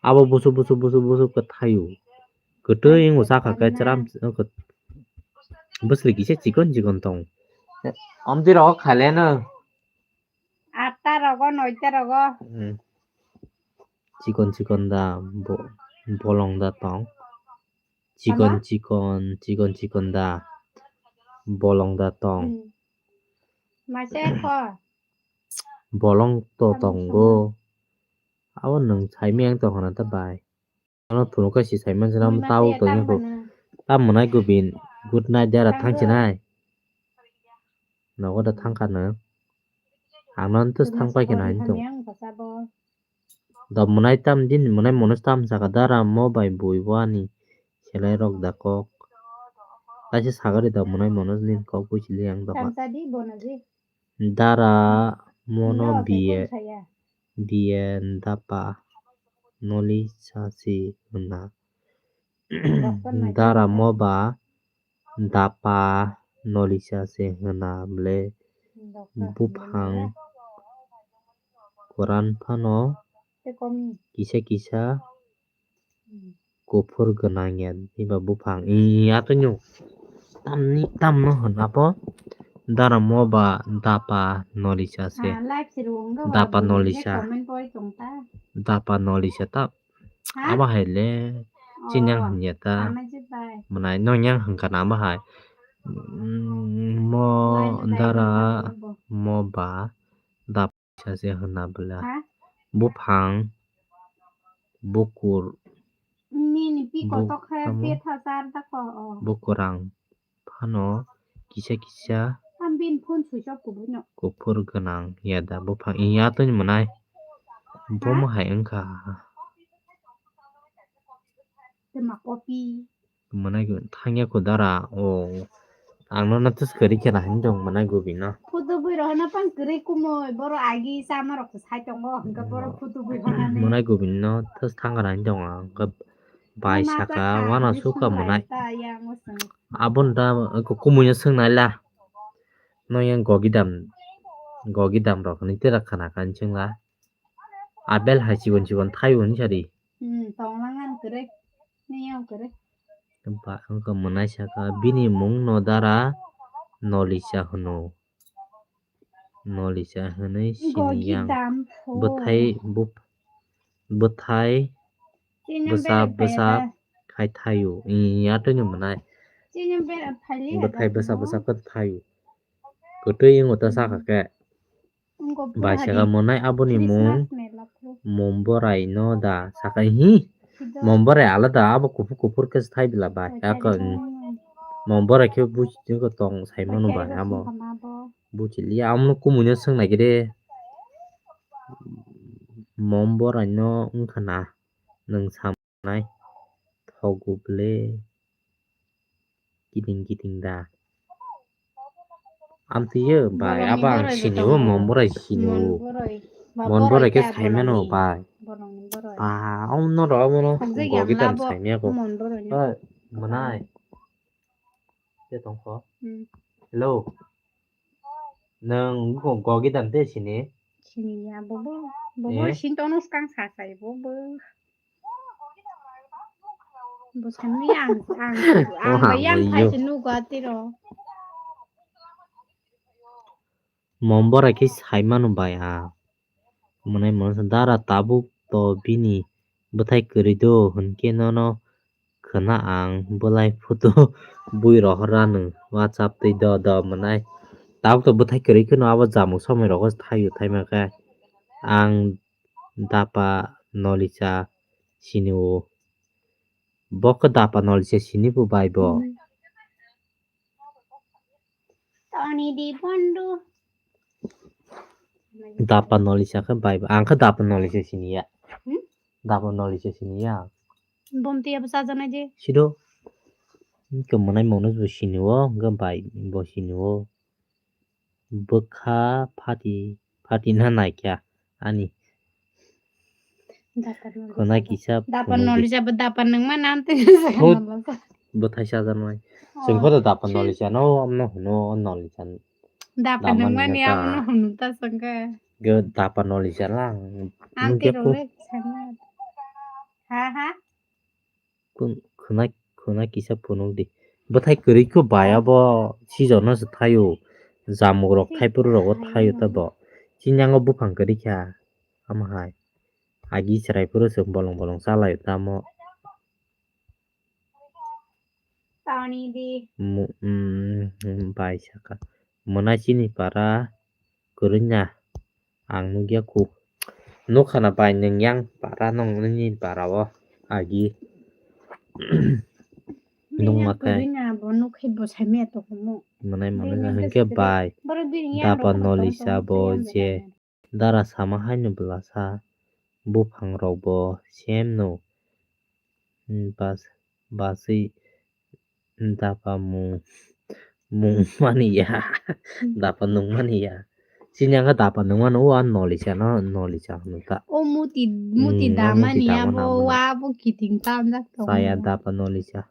Abo busuk busuk busuk busuk khe thaio. Kwtwi wngbo sakha khe chwram. Bwsli kisa chikon chikon tong. Omtwi rogo khaileno. Atta rogo, noita rogo. Hmm. Chikon chikon da bo-, bolong da tong. Chikon chikon, chikon chikon da bolong da tong. Hmm. Masa kho. Bolong to tongo. Abo nwng saimiyang tongkha na ta bai. Ano phunukha si saiman sina tao tongya kho. Ta mwnai gubin. Good night dara thangchinai. Nogo da thangkha no. Ang no tus thang pai khe nai tong. Da mwnai tam din mwnai monos tam saka dara mo bai bui wani selai rok da kok. Taisa sagari da mwnai monos nin kok bui sili ang da. Dara mono biye, biye dapa noli sasi hwnna. Dara moba dapa noli sasi hwnna bwle buphang kwran phano kisa kisa kuphur gwnang ya diba buphang. Ih, ato nyo. Tamni, tamno hwn abo? Dara mo ba dapa nolisa se. Dapa nolisa. Dapa nolisa ta. Abo hai le. Chinyang hwn ya ta. Mwnai nongyang hwn kana abo hai. Mm, mo dara mo ba dapa. Sase hwna bwla. Ha? Buphang, bukur, Nini pi bu-, kotok khe tamo, petha char da ko, o. Bukurang phano kisa kisa Tam bin phone switch off kubui no. Kuphur gwnang ya da buphang iya toni mwnai. Bomo hai wngkha. Tei ma copy. Mwnai go thangya ko dara o. Ang no na tus kwrwi khe na hin dong mwnai go bino. Photo bui rohana pang kwrwi kumui boro agi sama rok sai tongo hwnkhe boro photo bui rohana. Mwnai go bino tus thang kana hin dong ang khe bai saka wana suka mwnai. Abon da ko kumui no swngnai la. No yang gogi dam gogi dam rok ni tera khana kan chwngla. Apple hai chikon chikon thai hwn sari. Hmm, tonglangan kwrwi. Niyang kwrwi. Ba wngkha mwnai saka bini mung no dara Nolisa hwno. Nolisa hwnwi sini yang bwthai bwthai bwsa bwsa khai thaio. Iya tongni mwnai. Bwthai bwsa bwsa khai thaio. Kwtwi wngwi ta sakha khe. Bai saka mwnai aboni mung Momborai no da saka hi. Momborai alada abo kuphur kuphur khe thai bila bai. Ako Momborai khe buchi tong sai mano bai amo. Buchi liya amo kumui no swng nai khe de. Momborai no wngkha na nwng sam nai thogo ble. Kiting kiting da. Amtwi yo bai abo ang sini o Momborai sini o. Monborai khe saimano bai. Ba om no ro mono gogi tam saimya ko. Mwnai. Te tongkho. Hello. Nwng go-, gogi dam te sini? Sini ya, bobo. Bobo Eh? Sin tono skang sa sai, bobo. Bo sani ang, ang, Oh, ang ha, bayang bo phai yo. Sinu gati ro. Mombora ki sai manu bai ha. Mwnai mwnai sa dara tabuk to bini bwthai kwrwi do hwnkhe nono khwna ang bwlai photo bui rohor ranu WhatsApp twi do do mwnai. Tabuk to bwthai kwrwi kheno abo jamuk somoi rogo thaio thaima khe ang dapa nolisa sini o. Bo khe dapa nolisa sini bo bai bo. Hmm. Toni di pondu. Dapa nolisa khe bai ba. Ang khe dapa nolisa siniya. Hmm? Dapa nolisa siniya. Bomti abo sajana je. Sido. Khe mwnai mwnai bo siniwo, hwnkhe bai bo siniwo. Bwkha phati, phati na naikha ani. Khwna kisa phunukdi. Dapa nolisa bo dapa nungma nam twi. Thut. Bwthai sajaknai. Oh. Chwng photo dapa nolisa no, amno hwno o nolisa. Dapa nungmani abono hwno ta sangkha. Ge dapa nolisa lang. Ang nukya tiro ko. Le sana. Ha ha. Khwna, khwna kisa phunukdi. Bwthai kwrwi kho bai abo season no se thaio. Jamuk rok thaiphuru rogo thaio ta bo. Chini yango buphang kwrwi kha. Amo hai. Agi chwrai phuru se bolong bolong chalaio tamo. Toni di. Mu-, mm, bai saka. Mwnai chini para kwrwngya ang nukya kuk. Nukha na bai nwng yang para nong nini para o agi. Nung makai. Kwrwngya bo nukhai bo saimaya to humo. Mwnai mwnai hwnkhe bai. Dapa nolisa bo je. Dara sama haino bwlasa buphang rok bo same no. Hmm, bas-, baswi dapa mung, mung mani ya. Dapa nung mani ya. Chini ang khe dapa nung mano, o ang nolisa no, nolisa hwnwi kha. O muti, muti hmm, o muti damani ya, dama bo nang mano. Wa bo kiting tamjak tongo. Chaya dapa nolisa.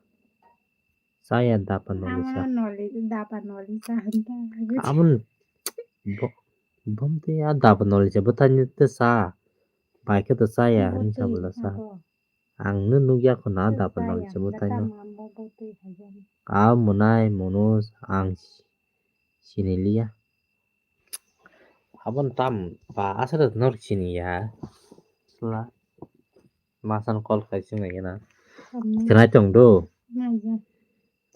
Chaya dapa nolisa. Amo noli, dapa nolisa hwnta. Amon bo-, bomti a dapa nolisa bwthai ni te sa. Bai khe to chaya hwnwi sa bwla sa. Ang no nukya kho na dapa nolisa bwthai no. A mwnai mwnus ang si-, siniliya. Aboni tam ba aswk norok sini ya. Sla. Masan call khai sung nai na. Tamo. Khnai tong do. Naija.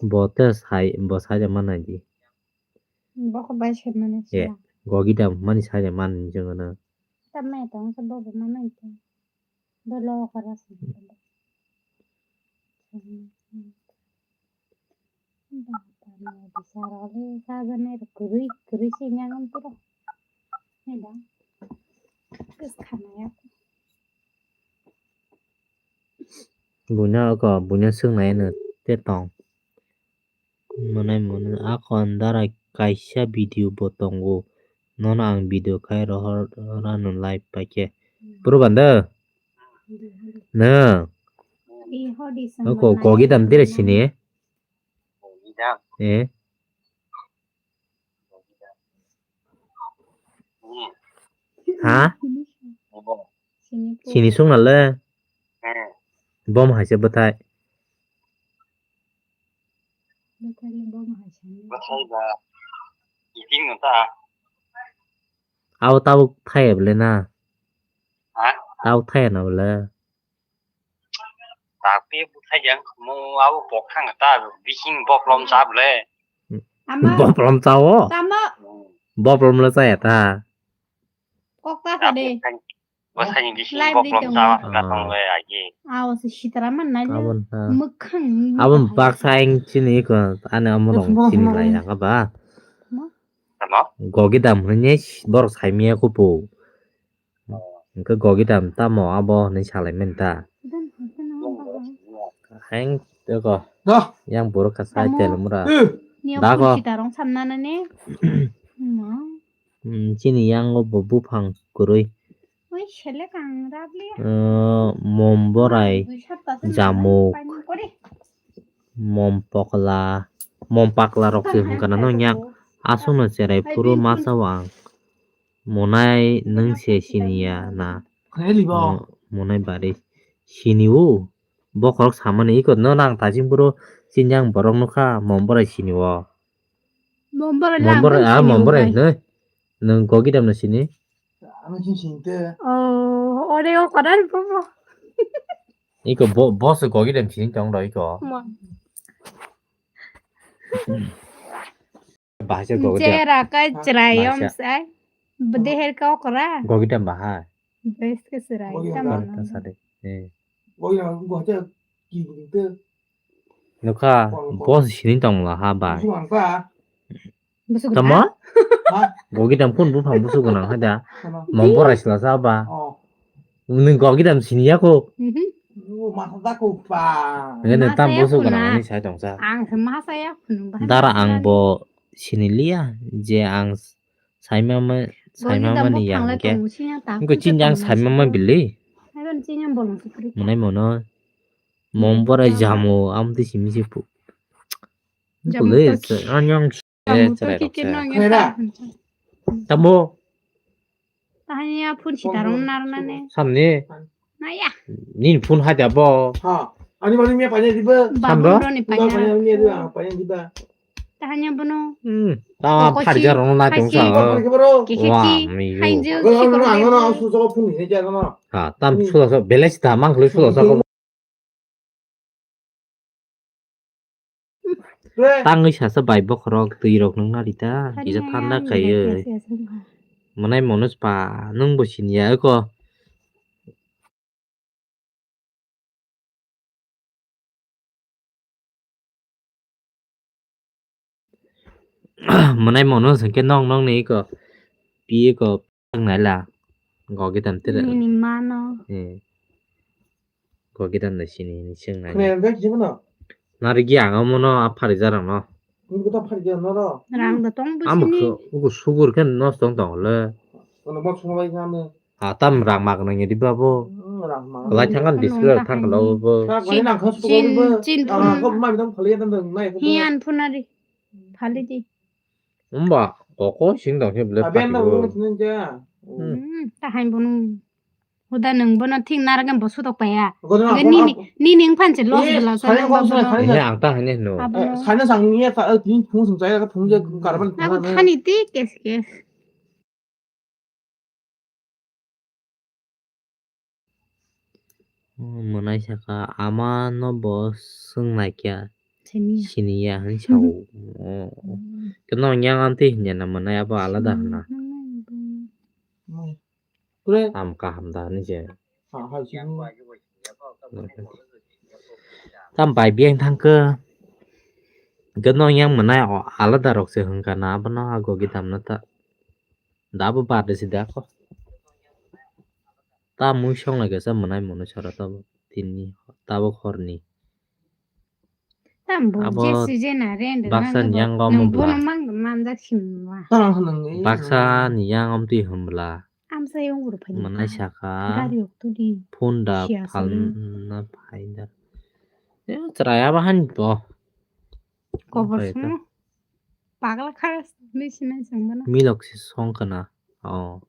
Bo te sai, bo sai de manai di. Bo kho bai sai mani. Ye, sla. Gogi dam mani sai de man jung na. Tam nai tong sa bo bo manai to. Dolo kara sini. Dapa nolisa rok le sajani rok kwrwi kwrwi se nang turo. Nida. Tes khanaya. Bunya ko, bunya sung nai no te tong. Mwnai mwnai a kon dara kaisa video bo tongo. Nono ang video khai rohor rano live paikhe. Bro banda. No. Oko kogi dam dire sini. Eh. Ha? Sini sung nale. Bom haise bwthai. Bwthai ba. Iting no ta. Abo tabuk thai bole na. Ha? Tabuk thai na bole. Tapi bwthai yang mo abo bok thang ta bising bok lom sa bole. Ama. Bok lom sa o. Tamo. Bok lom le sa ya ta. Kok ta ka de. Bwthai ni bising bok lom sa ka tong le agi. Aw se sitra man na. Abon ha. Mukhang. Abon baksa eng chini ko ane amorong chini lai ya ka ba. Tamo? Gogi dam hwnwi borok saimaya kupu. Hwnkhe gogi dam tamo abo hwnwi salai mani ta. Heng teko. Yang borok kha sai telmura. Dako. Hmm, chini yango bo buphang kwrwi. Mom borai jamuk. Mom pokla, mom pakla rok se hwnkha na no yak. Aswkno cherai phuru ma chao ang. Monai nwng se siniya na? Mo-, monai bari sini o. Bokhorok samani iko no nang tajing boro chini ang borok nukha Momborai sini o. Momborai, ah, Momborai hinwi. Nwng Gogidam no sini? Ano sini sini te. Oh, ore o kodar bobo. Iko bo, boss Gogidam sini tong do iko. Bahasa Gogidam. Chera ka chrai om sai. Bede her ka okra. Gogidam bahai. Bes ke chrai. Gogidam. Tamo. Bahasa de. Eh. Gogidam, Gogidam ki budi te. Nukha, boss sini tong la ha bai. Busuk ang pa. Tamo? Ha? Gogidam kun buphang busuk gwnang hai da. Tamo? Momborai sila sa ba. Oh. Nwng Gogidam sini ya ko. Mhm. Oh, masa da ko pa. Ngene tam busuk gwnang ani sai tong sa. Ang se masa ya khunu ba. Dara ang bo sini liya je ang saima ma, saima mani ya hwnkhe. Nko chini ang saima ma bili. Monai mono. Momborai jamo, amtwi simi se pu. Jamu to ki-, anyang. Jamu to chwrai ki rok khe. Tamo. Tahani ya phone sitaro narnane. Samni. Naya. Nini phone hai da bo. Ha. Ani mani me panya diba. Sambo? Babu roni panya. Panya diba. Tahani ya bono. Hmm. Tama pharja rong na tong sa. Kiki ki. Wah, miyo. Hainju. Gono, gono, gono, sujo phone ni ja gono. Ha, tam sujo so, belai sita mang khlo sujo so. Tangwi sasa bai bokhorok twi rok nung nari ta, kisa thanda khaiwi. Manai mono pa, nung bo siniya eko. Manai mono sengke nong nong ni eko. Pi eko. Nai la, Gogidam tira. Nini mano. Eh. Gogidam da sini, ni seng nai. Khne bek jibo no? Nari gi ang amo no a phari jarang no. Ni kota phari jarang no ro. Rang da tong bo sini. Amo ko, ko sugur khe nos tong tong le. Ono bot sung bai jam. Ha tam rang mak nang di babo. Hmm, rang mak. Lai thang kan display thang lo bo. Chin, chin, chin. Ang ko ma bidam phali dan dong nai ko. Hian phunari. Phali di. Umba, koko sing dong se bele. Aben na phati bo. Bo thini ja. Hmm. Hmm, ta hai bono. Huda nung bono thik naragan bo sutok paya. Nini, nini wngphan se loss bela sa nang bono. He, ang ta hane no. Abono. Eh, sana sang ni ya, ta, eh, tini phung sung chaya, phung je karban. Aku thani ti kes kes. Oh, mwnai saka, ama no bo swng nai kya? Sini ya. Sini ya, hwnwi sa-o. Oh. Hmm. Keno yang amtwi hinya na mwnai abo alada hwna. Hmm. Am kaham da hwnwi se. Tam bai biyang thangkhe. Keno yang mwnai alada rok se hwnkha na abono ago gidam na ta. Da bo birthday si da ko. Ta mui song lai kasa mwnai mwnai sara ta bo tini ta bo khorni. Tam bo abo je si je na re nda baksa nang niyang bo. Nung bono mang manjak simma. Baksa niyang om twi hwnbla. Amsa yung buru phai. Mwnai saka. Gari ok tu di. Phone da phalna phai da. Chwrai abo hani bo. Kobor sung. Pagla kha ni sinai sung bana. Milok si song kana. Oh.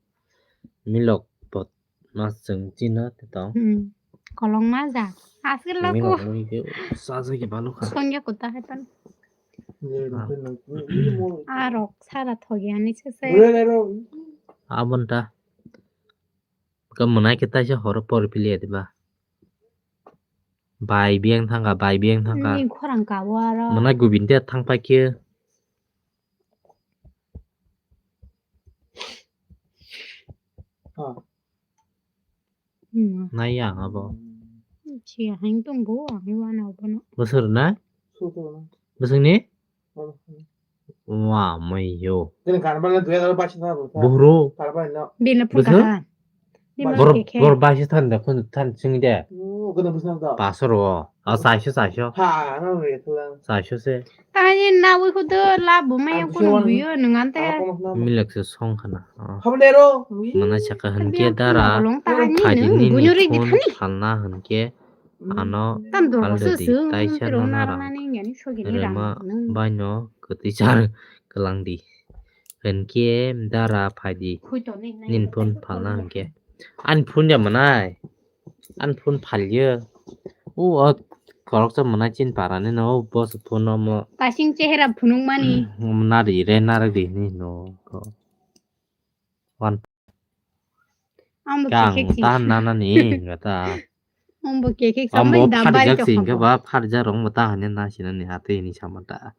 Milok bot mas chwng china te tong. Hmm. Kolong ma ja. Aswk lako. Milok nung ke sa sa ke balu kha. Song ya kuta hai pan. Arok sara thogi ani se se. Abon ta. Ka mwnai khe taisa horo por pili ya diba. Bai biyang thangkha, bai biyang thangkha. Ni khorang ka o aro. Mwnai gubin de thang pai khe. Hmm. Nai yang abo. Sia hang tong bo ang wana bono. Bwswk na? Bwswk ni? Wa mai yo. Buhru. Bini phone kaha. Bor bor baisi than da khun than sing de. Pasor o. A saiso saiso. Saiso se. Tani na wi khu do la bu mai yang kono buyo nung ante. Milak se song khana. Mana saka hwn ke dara. Khadi ni phone khalna hwn ke. Ano tam do alda so di, su taisa no narang. Rema baino kwtwi char kwlang di. Hinkhe dara phaidi. Khuito ni nai Nin phone phalna hinkhe. Ani phone ya manai. Ani phone phalyo. U o koroksa manai chin parani no, o boss phone no mo. Pasing chehera phunuk mani. Nari re nari di ni no. Wan Ang bo kang kekhek ta nana ni gata. Ang bo kekhek Ang samai bo da bari pharjak to sing kha khabo. Ba pharjak rong bo ta hanya na sina ni hati ni sama ta.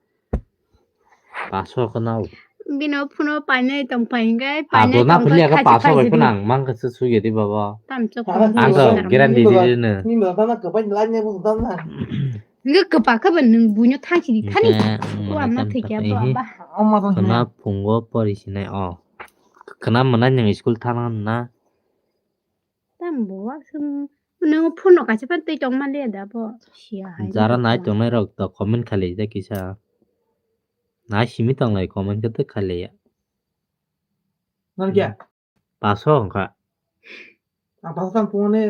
Paso ko nau. Bino phuno painai tong paingai, Abo painai na tong philiya ka khachi paso khachi bai di. Phunang mang ka su su ye di baba. Tam chok Ang to guarantee di di ne. Ni ba na ka bai lai ne bu da na. Nge kwpa kha ba nwng buino thangsi di thani. Nge, mm, Wa ma tam thikya tam, ba ehe. Ba. Ama to Khna phungo pori sinai o. Khna mwnai nwng school thangna na. Tam bo wa sung. Nwng phone no kaisa pan tei tong man le da bo. Sia hai. Jara nai tongnai rok to comment khali da kisa. Nai simi tonglai comment khe tei khali ya. Nang kya? Paso wngkha. Ang paso tang phone ne.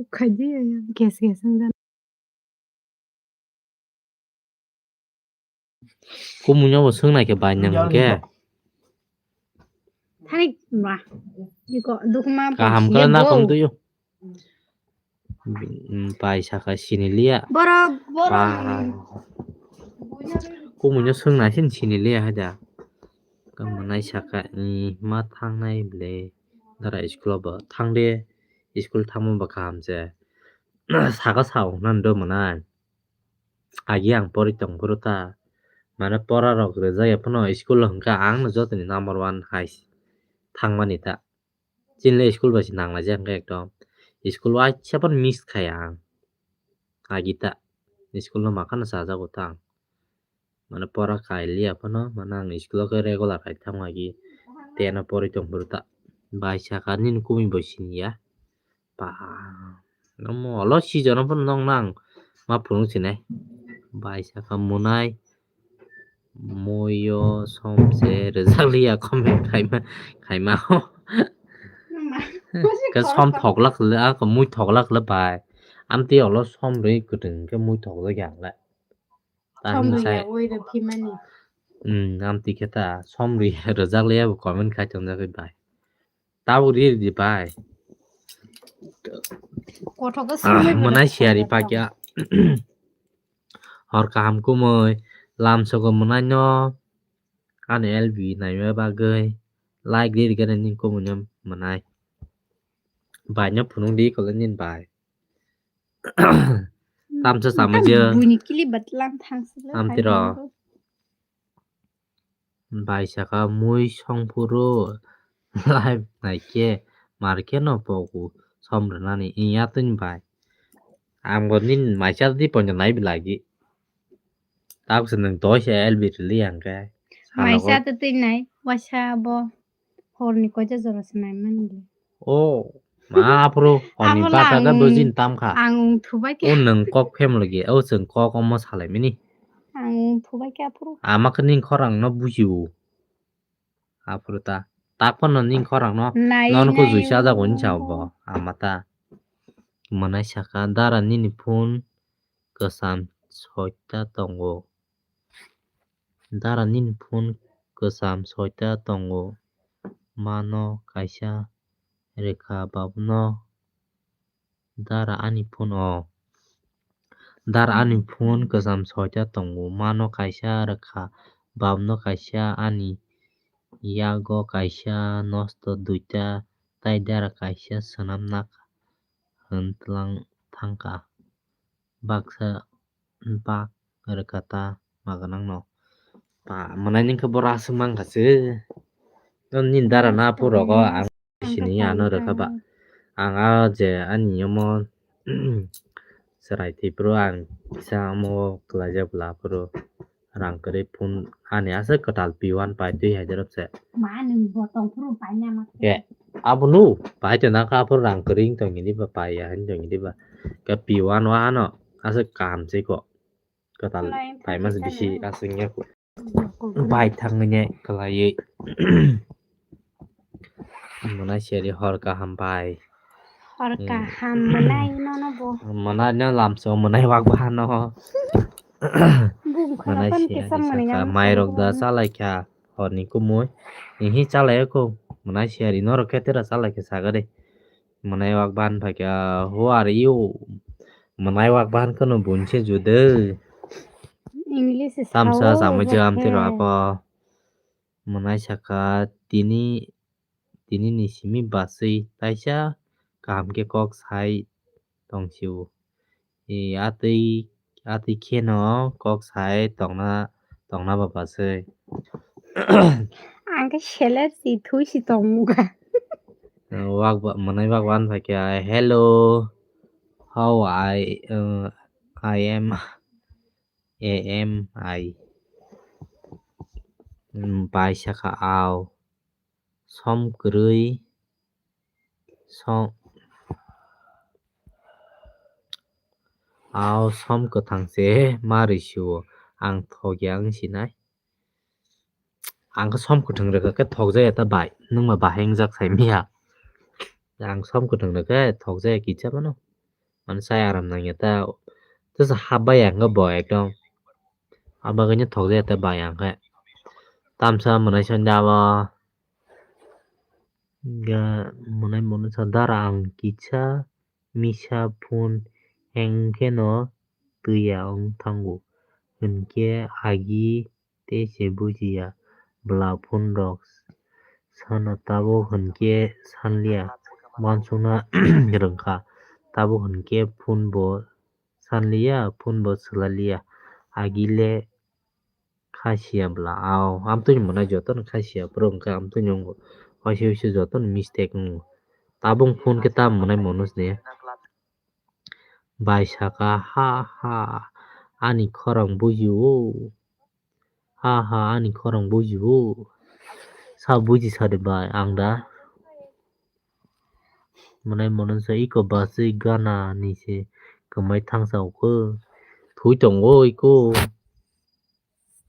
Khaji ya, gas gas ang dan. Kumui no bo swng nai khe bai nang hwnkhe. Thani ma. Iko dukma. Kaham khe na kom tuyo. Bai saka sini liya. Boro boro. Kumui no swng nai sin sini liya haja. Kamnai saka ni ma thang nai ble. Dara school bo thang de. School thangma ba kaham se. Saka sa ong nan do manai. Agi ang pori tong phuru ta. Mane pora rok rijak ya phano school o hwnkha ang no jotoni number one hai thangmani ta. Chini le school bai se nang laijak hwnkhe ekdom. School waisa phano miss khai ang. Agi ta. School no makhano chajago ta ang. Mane pora kai liya phano, mane ang school o khe regular khai thango agi. Ten o pori tong phuru ta. Bai saka nini kumui bo sini ya. Ba, omo olo season o phano nong nang ma phunuk sinai. Bai saka mwnai muio som se rijak liya comment khaima, khaima. Ke som thoklak le, a mui thoklak le bai. Amtwi olo som rwi kwtwng ke mui thoklak yang le. Tang Som sai. Rwya oi rw phimani. Hmm, amtwi khe ta som ri rijak liya bo comment khai tongjak bai. Tabuk ri di bai. Kothok o Ah, simi mwnai bo siari thok pakya. Hor kaham kumui lam sogo mwnai no. Ani L B naima bagwi like ri gana ni kumui no mwnai. Bai no phunuk di kole nin bai. Tamsa samai je. Buini kili batlang thangsi le. Amtiro. Bai saka mui songphuru live naikhe markhe no poku som rwnani iya tun bai. Ang bo nin maisa di ponjo nai bilagi. Tabuk se nwng doi se L B rili ang khe. Maisa to twi nai, waisa bo horni koita jora se nai mani le. O, ma aphuru horni Aphuru bata da ang, bujin tam kha. Ang wng thubai khe. O nwng kok family ge, o chwng kok omo salai mini. Ang wng thubai khe aphuru. Ama khe ning khorang no bujiu. Aphuru ta. Tak phano ning khorang no. Nai, nono ko nai, juisa jago ni o. Chao bo. Ama ta. Mwnai saka dara nini phone kwcham soita tongo. Dara nini phone kwcham soita tongo. Mano kaisa rwkha babuno. Dara ani phone o. Dara ani phone kwcham soita tongo. Mano kaisa rwkha babuno kaisa ani yago kaisa nosto duita tai dara kaisa swnamna hwn tlang thangkha. Baksa bak rwkha ta ma gwnang no. Ba, mwnai nini khe boro aswk mang kha se. Nini dara na aphuru rogo ang sini ano rwkha ba. Ang a je ani omo chwrai twi phuru ang kisa omo kwlaijak bwla aphuru. Rang kwrwi phone ani aswk kwtal P one pai twi hai dorop se. Ma nwng bo tong phuru pai na ma. Ke, abono pai tong nang kha aphuru rang kwrwi wng tong ini ba pai ya hin tong ini ba. Ke P one wa ano aswk kaham se ko. Kwtal pai mas bisi aswk ya ko. Pai thang ne kwlaiwi. Mwnai seri hor kaham bai. Hor kaham mwnai no no bo. Mwnai no lamso mwnai wak ba no. Bung khana mwnai pan seri kisa mwnai saka yang mai rok da salai kha. Ni kumui. Ihi chalai ko. Mwnai siyari norok khe tera chalai khe sagade. Mwnai wak ban phaikha, "Who are you?" Mwnai wak ban kono bunse jude. English is Tamsa how samui je am tiro hapha. Mwnai sakha, "Tini, tini ni simi basui taisa kaham khe kok sai tong sio." E, atwi, atwi kheno kok sai tongna, tongna ba basui. Ang khe seler si thui si tong muga. Wak ba, mwnai wak ban phaikha, "Hello, how I, uh, I am, A M I." Bai sakha, "Ao, som kwrwi, som, ao som kwthang se ma rwi sio, ang thok ya wng sinai." Ang khe som kwthwng rwkha khe thokjaya ta bai, nwng ma bahai wngjak sai miya. Ang som kwthwng rwkhe thokjaya kisa mano. Mano sai aram nangya ta. Tesa hap bai ang khe bo ekdom. Abagwino thokjaya ta bai ang khe. Tamsa mwnai sanda abo. Ga mwnai mwnai sa dara ang kisa misa phone heng khe no twiya wng thango. Hinkhe agi tei se bujiya bwla phone rok sano tabuk hinkhe sanliya, uansukna rwngkha. Tabuk hinkhe phone bo sanliya, phone bo swlaliya. Agi le kha siya bwla, ao amtwini mwnai jotono kha siya, borok hwnkhe amtwini wngo. Waisa waisa jotono mistake wngo. Tabuk phone khe tamo mwnai Manoj ni. Bai sakha, "Ha ha, ani khorang buji o. Ha ha, ani khorang buji o." Sa buji sadi bai ang da. Mwnai Manoj sa iko basui gana ni se kwmai thangsa o khe. Thui tongo iko.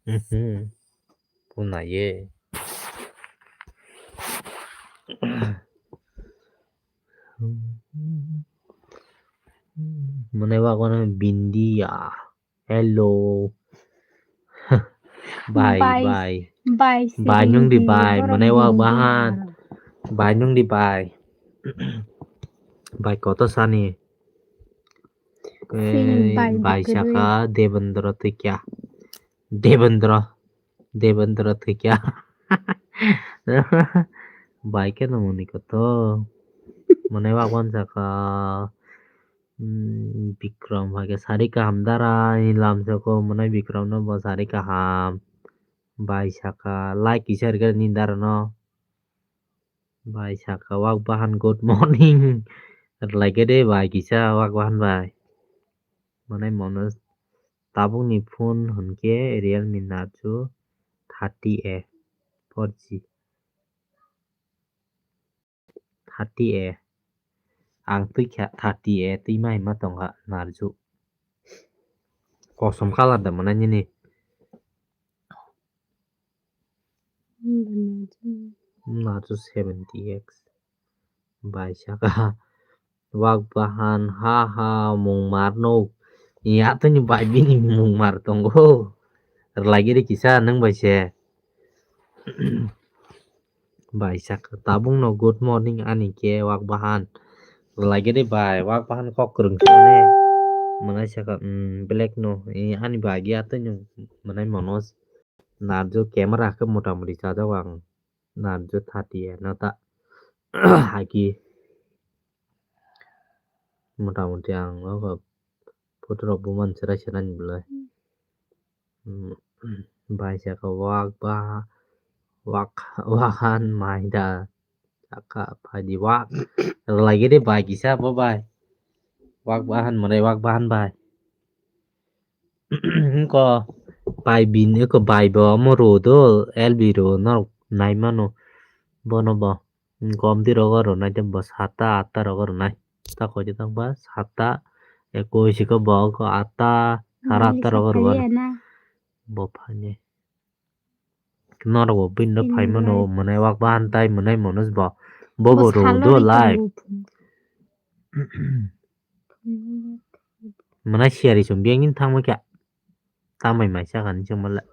Mhm. Puna ye. Mwnai wak wano bindiya. Hello. Bai, bai. Bai. Bai, bai nwng di bai. Mwnai wak bahan. Bai nwng di bai. Bai koto sani. Sini bai bai saka Debendra Tikya. Debendra. Debendra Tikya. Bai khe no muni koto. Mwnai wak wan saka. Hmm, Bikram hai khe sari kaham dara ni lamsoko mwnai Bikram no bo sari kaham. Bai saka like kisa rwgwk ni dara no. Bai saka wak bahan good morning. Rwlai khe de bai kisa wak bahan bai. Mwnai Manoj tabuk ni phone hinkhe Realme Narzo thirty A four G. Thirty A. Ang twi kha thirty A twi mai ma tongkha Narzo. Kosom colour da mwnai nini. Narzo seventy X. Bai saka. Wak bahan ha ha mung mar no. Ya tini bai bini mung mar tongo. Rwlai giri kisa nwng bai se. Bai saka tabuk no good morning ani khe wak bahan. Rwlai giri bai wak bahan kok kwrwng sone. Mwnai saka, mm, black no. Eh, ani bai ya tini mwnai Manoj. Narzo camera khe mota moti chajago ang. Narzo thirty A no ta. Haki. Mota moti ang nogo photo rok buman cherai cherai ni belai. Hmm. Bai saka wak ba wak wahan mai da. Saka phaidi wak. Rwlai gede bai kisa bo bai. Wak bahan mwnai wak bahan bai. Wngkha bai bini wngkha bai bo omo rw do L B rw norok nai mano bono bo. Wngkha omtwi rogo rwnai tei bo satta atta rogo rwnai. Ta koi tang ba satta ekoi siko bo wngkha atta sara atta rogo rwnai. Bo phani. Norok bo bini no phai mano mwnai wak bahan tai mwnai Manoj bo. Bo bo rw do lai. Mwnai siyari chum biyang ni thangma kya. Tamai mai saka ni chum mala.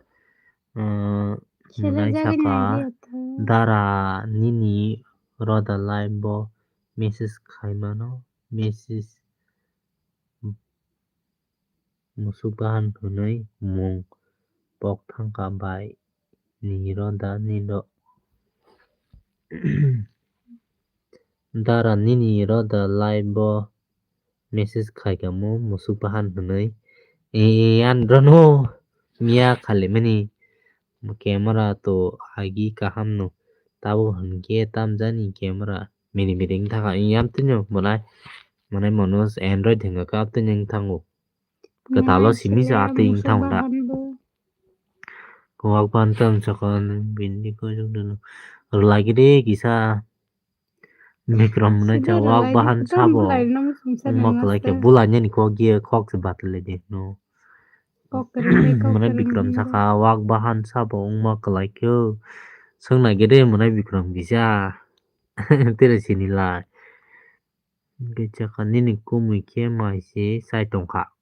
Mwtai saka, dara nini roda live bo message khaimano, message musuk bahan hwnwi mung pok thangkha bai ni roda ni do. Dara nini roda live bo message khaikha mo musuk bahan hwnwi. E, e, an rono miya khalimani camera to agi kaham no tabo hwnkhe tamjani camera mini mini wng thangkha. Yam tini monai monai mono Android hwnkha ka tini wng thango. Kwtalo simi se atwi wng thango da. Kwak ban tam sakha bini ko jong dono. Rwlai gede kisa. Bikram mwnai cha wak bahan sabo wngma kwlai khe bula nini kok ye kok se batle de no. Mane Bikram saka wak bahan sabo wngma kwlai khe. Swngnai gede mwnai Bikram kisa. Tere sini lai. Hwnkhe chakha nini kumui khe mai se chai tongkha.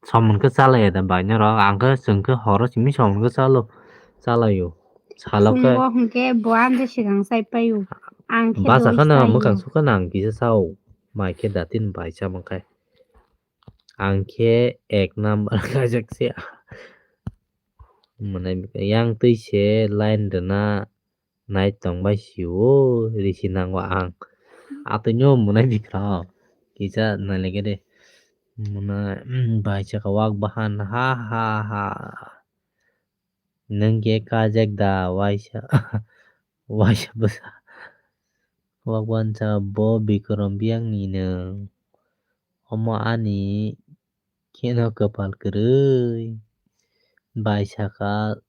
Somon khe chalai ya da bai norok, ang khe chwng khe horo simi somon khe chalo, chalaio. Salo khe. Phungo hwnkhe bo amjai swkang chai paio. Ang khe basa kheno mwkhang sukha nang kisa sao. Mai khe datin bai chamang khe. Ang khe ek number khaijak se. Mane yang twi se line rwna. Nai tongbai sio risi nango ang. Atwino mwnai Bikram kisa nailai khe de. Mwnai bai saka wak bahan ha ha ha. Nwng khe kajak da waisa waisa bwsa. Wak bahan saka bo Bikram biyang ni nwng. Omo ani kheno kwpal kwrwi. Bai saka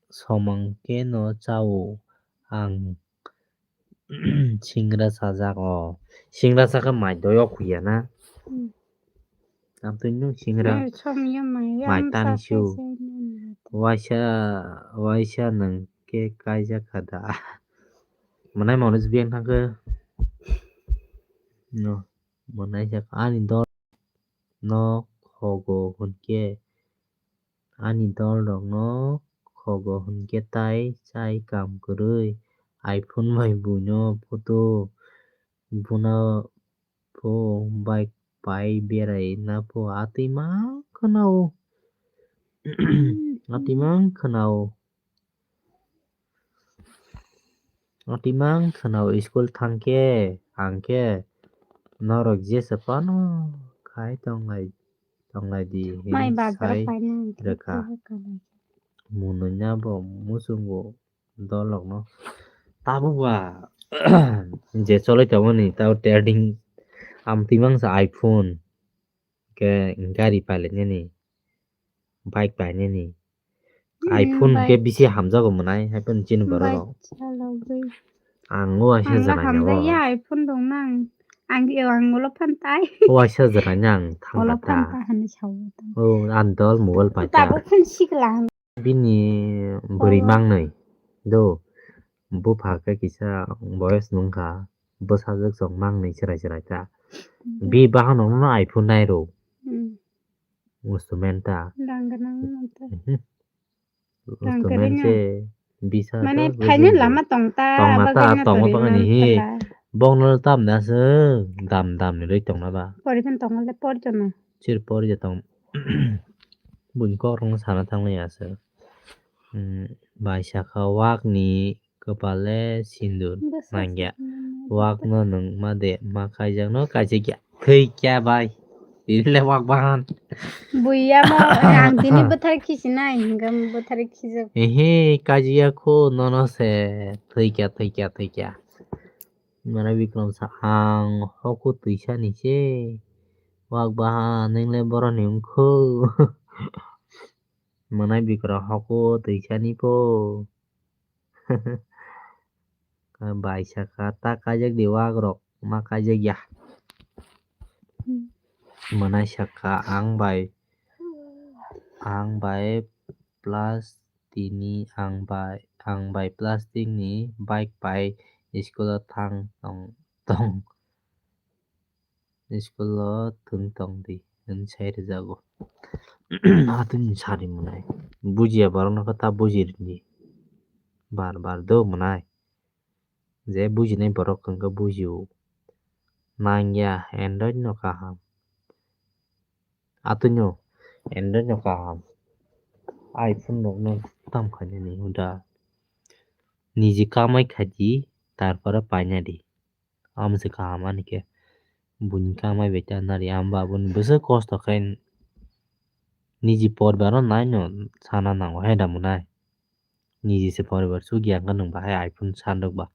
somang khe no chao ang singra sajak o. Singra sakha mai doyok huya na? Hmm. Ang twi nwng singra mai tani su. Waisa, waisa nwng khe kaijak kha da. Mwnai mwnai biyang thangkhe. No, mwnai jak ani dol no khogo hwnkhe. Ani dolrokno khogo hwnkhe tai chai kam kwrwi. iPhone bai buino photo buna pho bike pai berai na pho atwi mang khwnao. Atwi mang khwnao. Atwi mang khwnao school thangkhe, angkhe norok jesa phano khai tonglai, tonglai di hinwi sai rwkha. Munui abo muchungo dolokno. Tabukba je cholai tongmani tabo trading amtwi mangsa iPhone khe gari pailainani bike painani. Hmm, iPhone hwnkhe bisi hamjago mwnai, haikhe chini borok rok. Ang o waisa jwrai nang o. Ang ulo phan tai. O waisa jwrai nang thang ta. O, ang dol mobile pai ta. Bini bwrwi mangnwi do. Bupha khe kisa boyos nungkha. Bwsajwk chwng mangnwi chwrai chwrai ta. Bi bahanokno iPhone nairo. Instrument ta. Rang gwnang wngkha. Mhm. Instrument se bisa mane phaina lama tong ta, tongna ta, tongma bagani hi. Bokno tamni aswk dam dam ni rwi tongna ba. Pori phano tongo le, pori tono. Chir pori je tong. Buini kok rokno sana thang lai aswk. Bai saka wakni kwpale sindur nangya. Wakno nwng ma de ma kaijakno kaijak ya. Thwi kya bai. Tini le wak bahan. Buya mo ang tini bwthar khisinai hingam bwthar khijak. Ehe kaijak ya kho nono se thwi kya thwi kya thwi kya. Mane Bikram sa ang hoku twisa ni se. Wak bahan nwng le boroni wngkho. Mane Bikram hoku twisa ni po. Bai saka ta kaijak di wak rok ma kaijak ya. Mwnai saka ang bai ang bai plus tini ang bai ang bai plastic ni bike pai school o thang tong tong. School o thwng tong di, hwn sai rwjago. Atwini sari mwnai. Bujiya borokno khe ta buji rwdi. Bar bar do mwnai. Je bujinai borok hwnkhe bujio. Nangya Android no kaham. Atwino Android no kaham. iPhone rokno tam khainani huda. Niji kamai khaidi, tarpore painadi. Amo se kaham ani khe. Buini kamai bai ta nari, amo ba boni bwswk kosto khe niji poribar no naino sana nango hai da mwnai. Niji se poribar sugya wngkha nwng bahai iPhone san rwkba.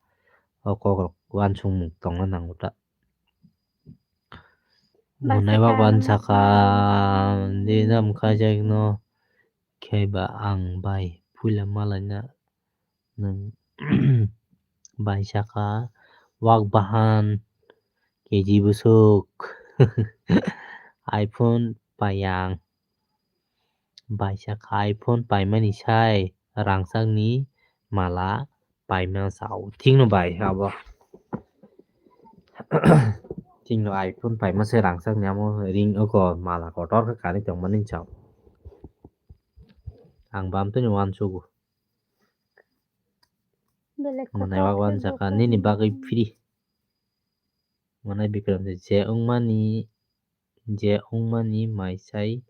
O kokrok uansukmung tongna nango ta. Mwnai wak ban saka, di jam kaijakno khe ba ang bai puila malaina nwng bai saka wak bahan keji bwswk iPhone paiyang. Bai saka iPhone paimani sai rangchakni mala paima sao. Thikno bai abo. Thikno iPhone paima se rangchakni amo ring oko mala kotor khe kanwi tongmani sao. Ang bam tini uansugo. Belek mwnai kotor wak khe wan saka bokol nini bagwi free. Mwnai Bikram se je wngmani, je wngmani maisai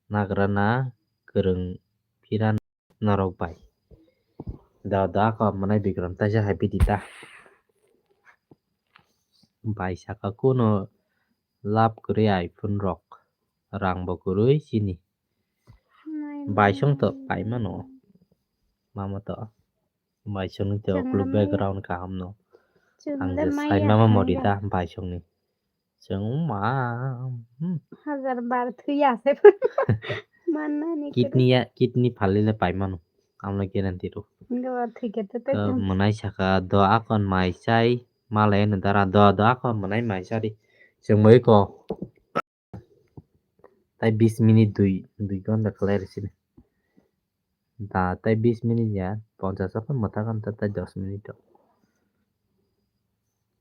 nagrana kwrwng phiran norok bai. Da da ko mwnai Bikram taisa hai bidi ta. Bai saka kuno lab kwrwi iPhone rok. Rang bo kwrwi chini. Baisong to paimano. Mama to. Baisong ni to ukuluk background kaham no. Ang je sai mama mori ta baisong ni. Chwng ma. Hmm. Hajar bar thwi ya se. Manna ni kidney ya, kidney phalile paimano. Amla guarantee ro. Ga bar thwi ke te te. Mwnai saka do akon mai sai. Malai no dara do do akon mwnai mai sari. Chwng bai ko. Tai bis minute dui, dui ghonta khlai rw sini. Da tai bis minute ya, ponchas o phano mwta ghonta tai dos minute o.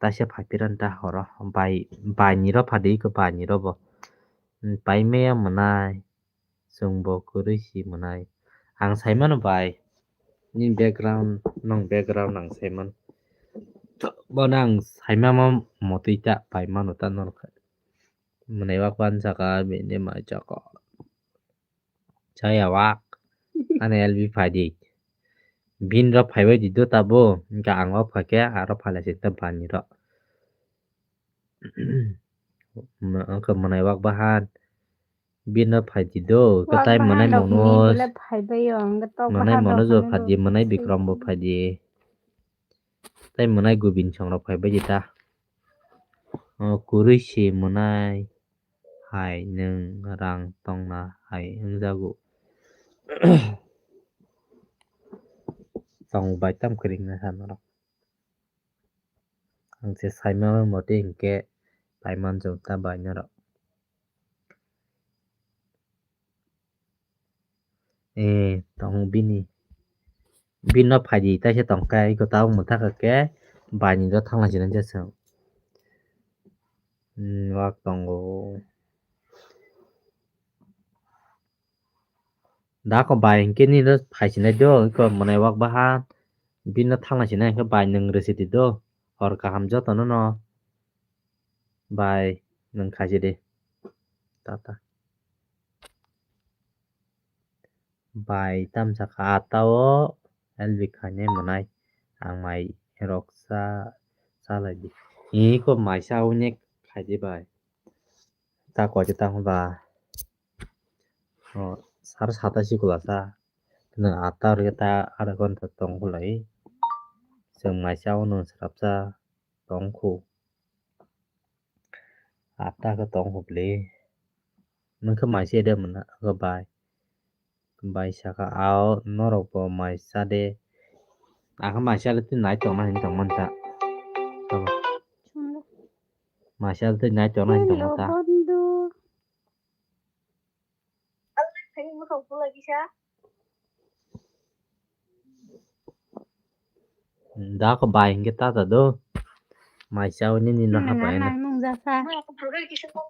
Taisa phai phiran ta horo, bai, bai ni ro phadi ko bai ni ro bo. Pai maya mwnai, chwng bo kwrwi si mwnai. Ang sai mano bai, ni background, nong background ang sai mano. Bono ang sai mama motwi ta pai mano ta norok. Mwnai wak wan saka bini mai chako. Chaya wak. Ani L B phai di. Bin rok phai bai di do tabo. Hingke ang wak phai khe aro phai lai si ta bani rok. Wngkha mwnai wak bahan. Bin rok phai di do. Wak tai mwnai bahan rok mono. Ni bole phai bai yo. Hingke tok mwnai bahan mono rok jo phano phai di. Mwnai bikrom bo phai di. Tai mwnai gubin song rok phai bai di ta. O kwrwi se mwnai hai nwng rang tongna hai wngjago. Tong bai tam kwrwngna sa norok. Ang se saima motwi hinkhe paiman jota bai norok. Eh, tong bini. Bini no phaidi taisa tong khe, iko tabuk mwthakha khe, bai ni do thangna sinai jasa. Hmm, wak tongo. Da ko bai hinkhe nini phai sinai do, iko mwnai wak baha. Bini no thangna sinai hinkhe bai nwng rwsidi do. Hor kaham jotono no. Bai nwng khaisidi. Tata. Bai tamsa kha ata o L B khainai mwnai. Ang mai rok sa, salai di. Iko mai sa unik khaidi bai. Ta koi ta ba. O, sar sata sikula sa. Nwng atta rwgwi ta adha ghonta tong khulai. Chwng mai sa o nwng swrapsa tong khu. Atta khe tong khu bwle. Nwng khe mai se de mwnha khe bai. Bai saka ao norok bo mai sa de. Akhe mai sa le twi nai tongna hinwi tongmani ta. Mai sa le twi nai tongna hinwi tongmani ta. Da ko bai hinkhe tata do. Mai sa o nini no hapai na. Nang nung jasa.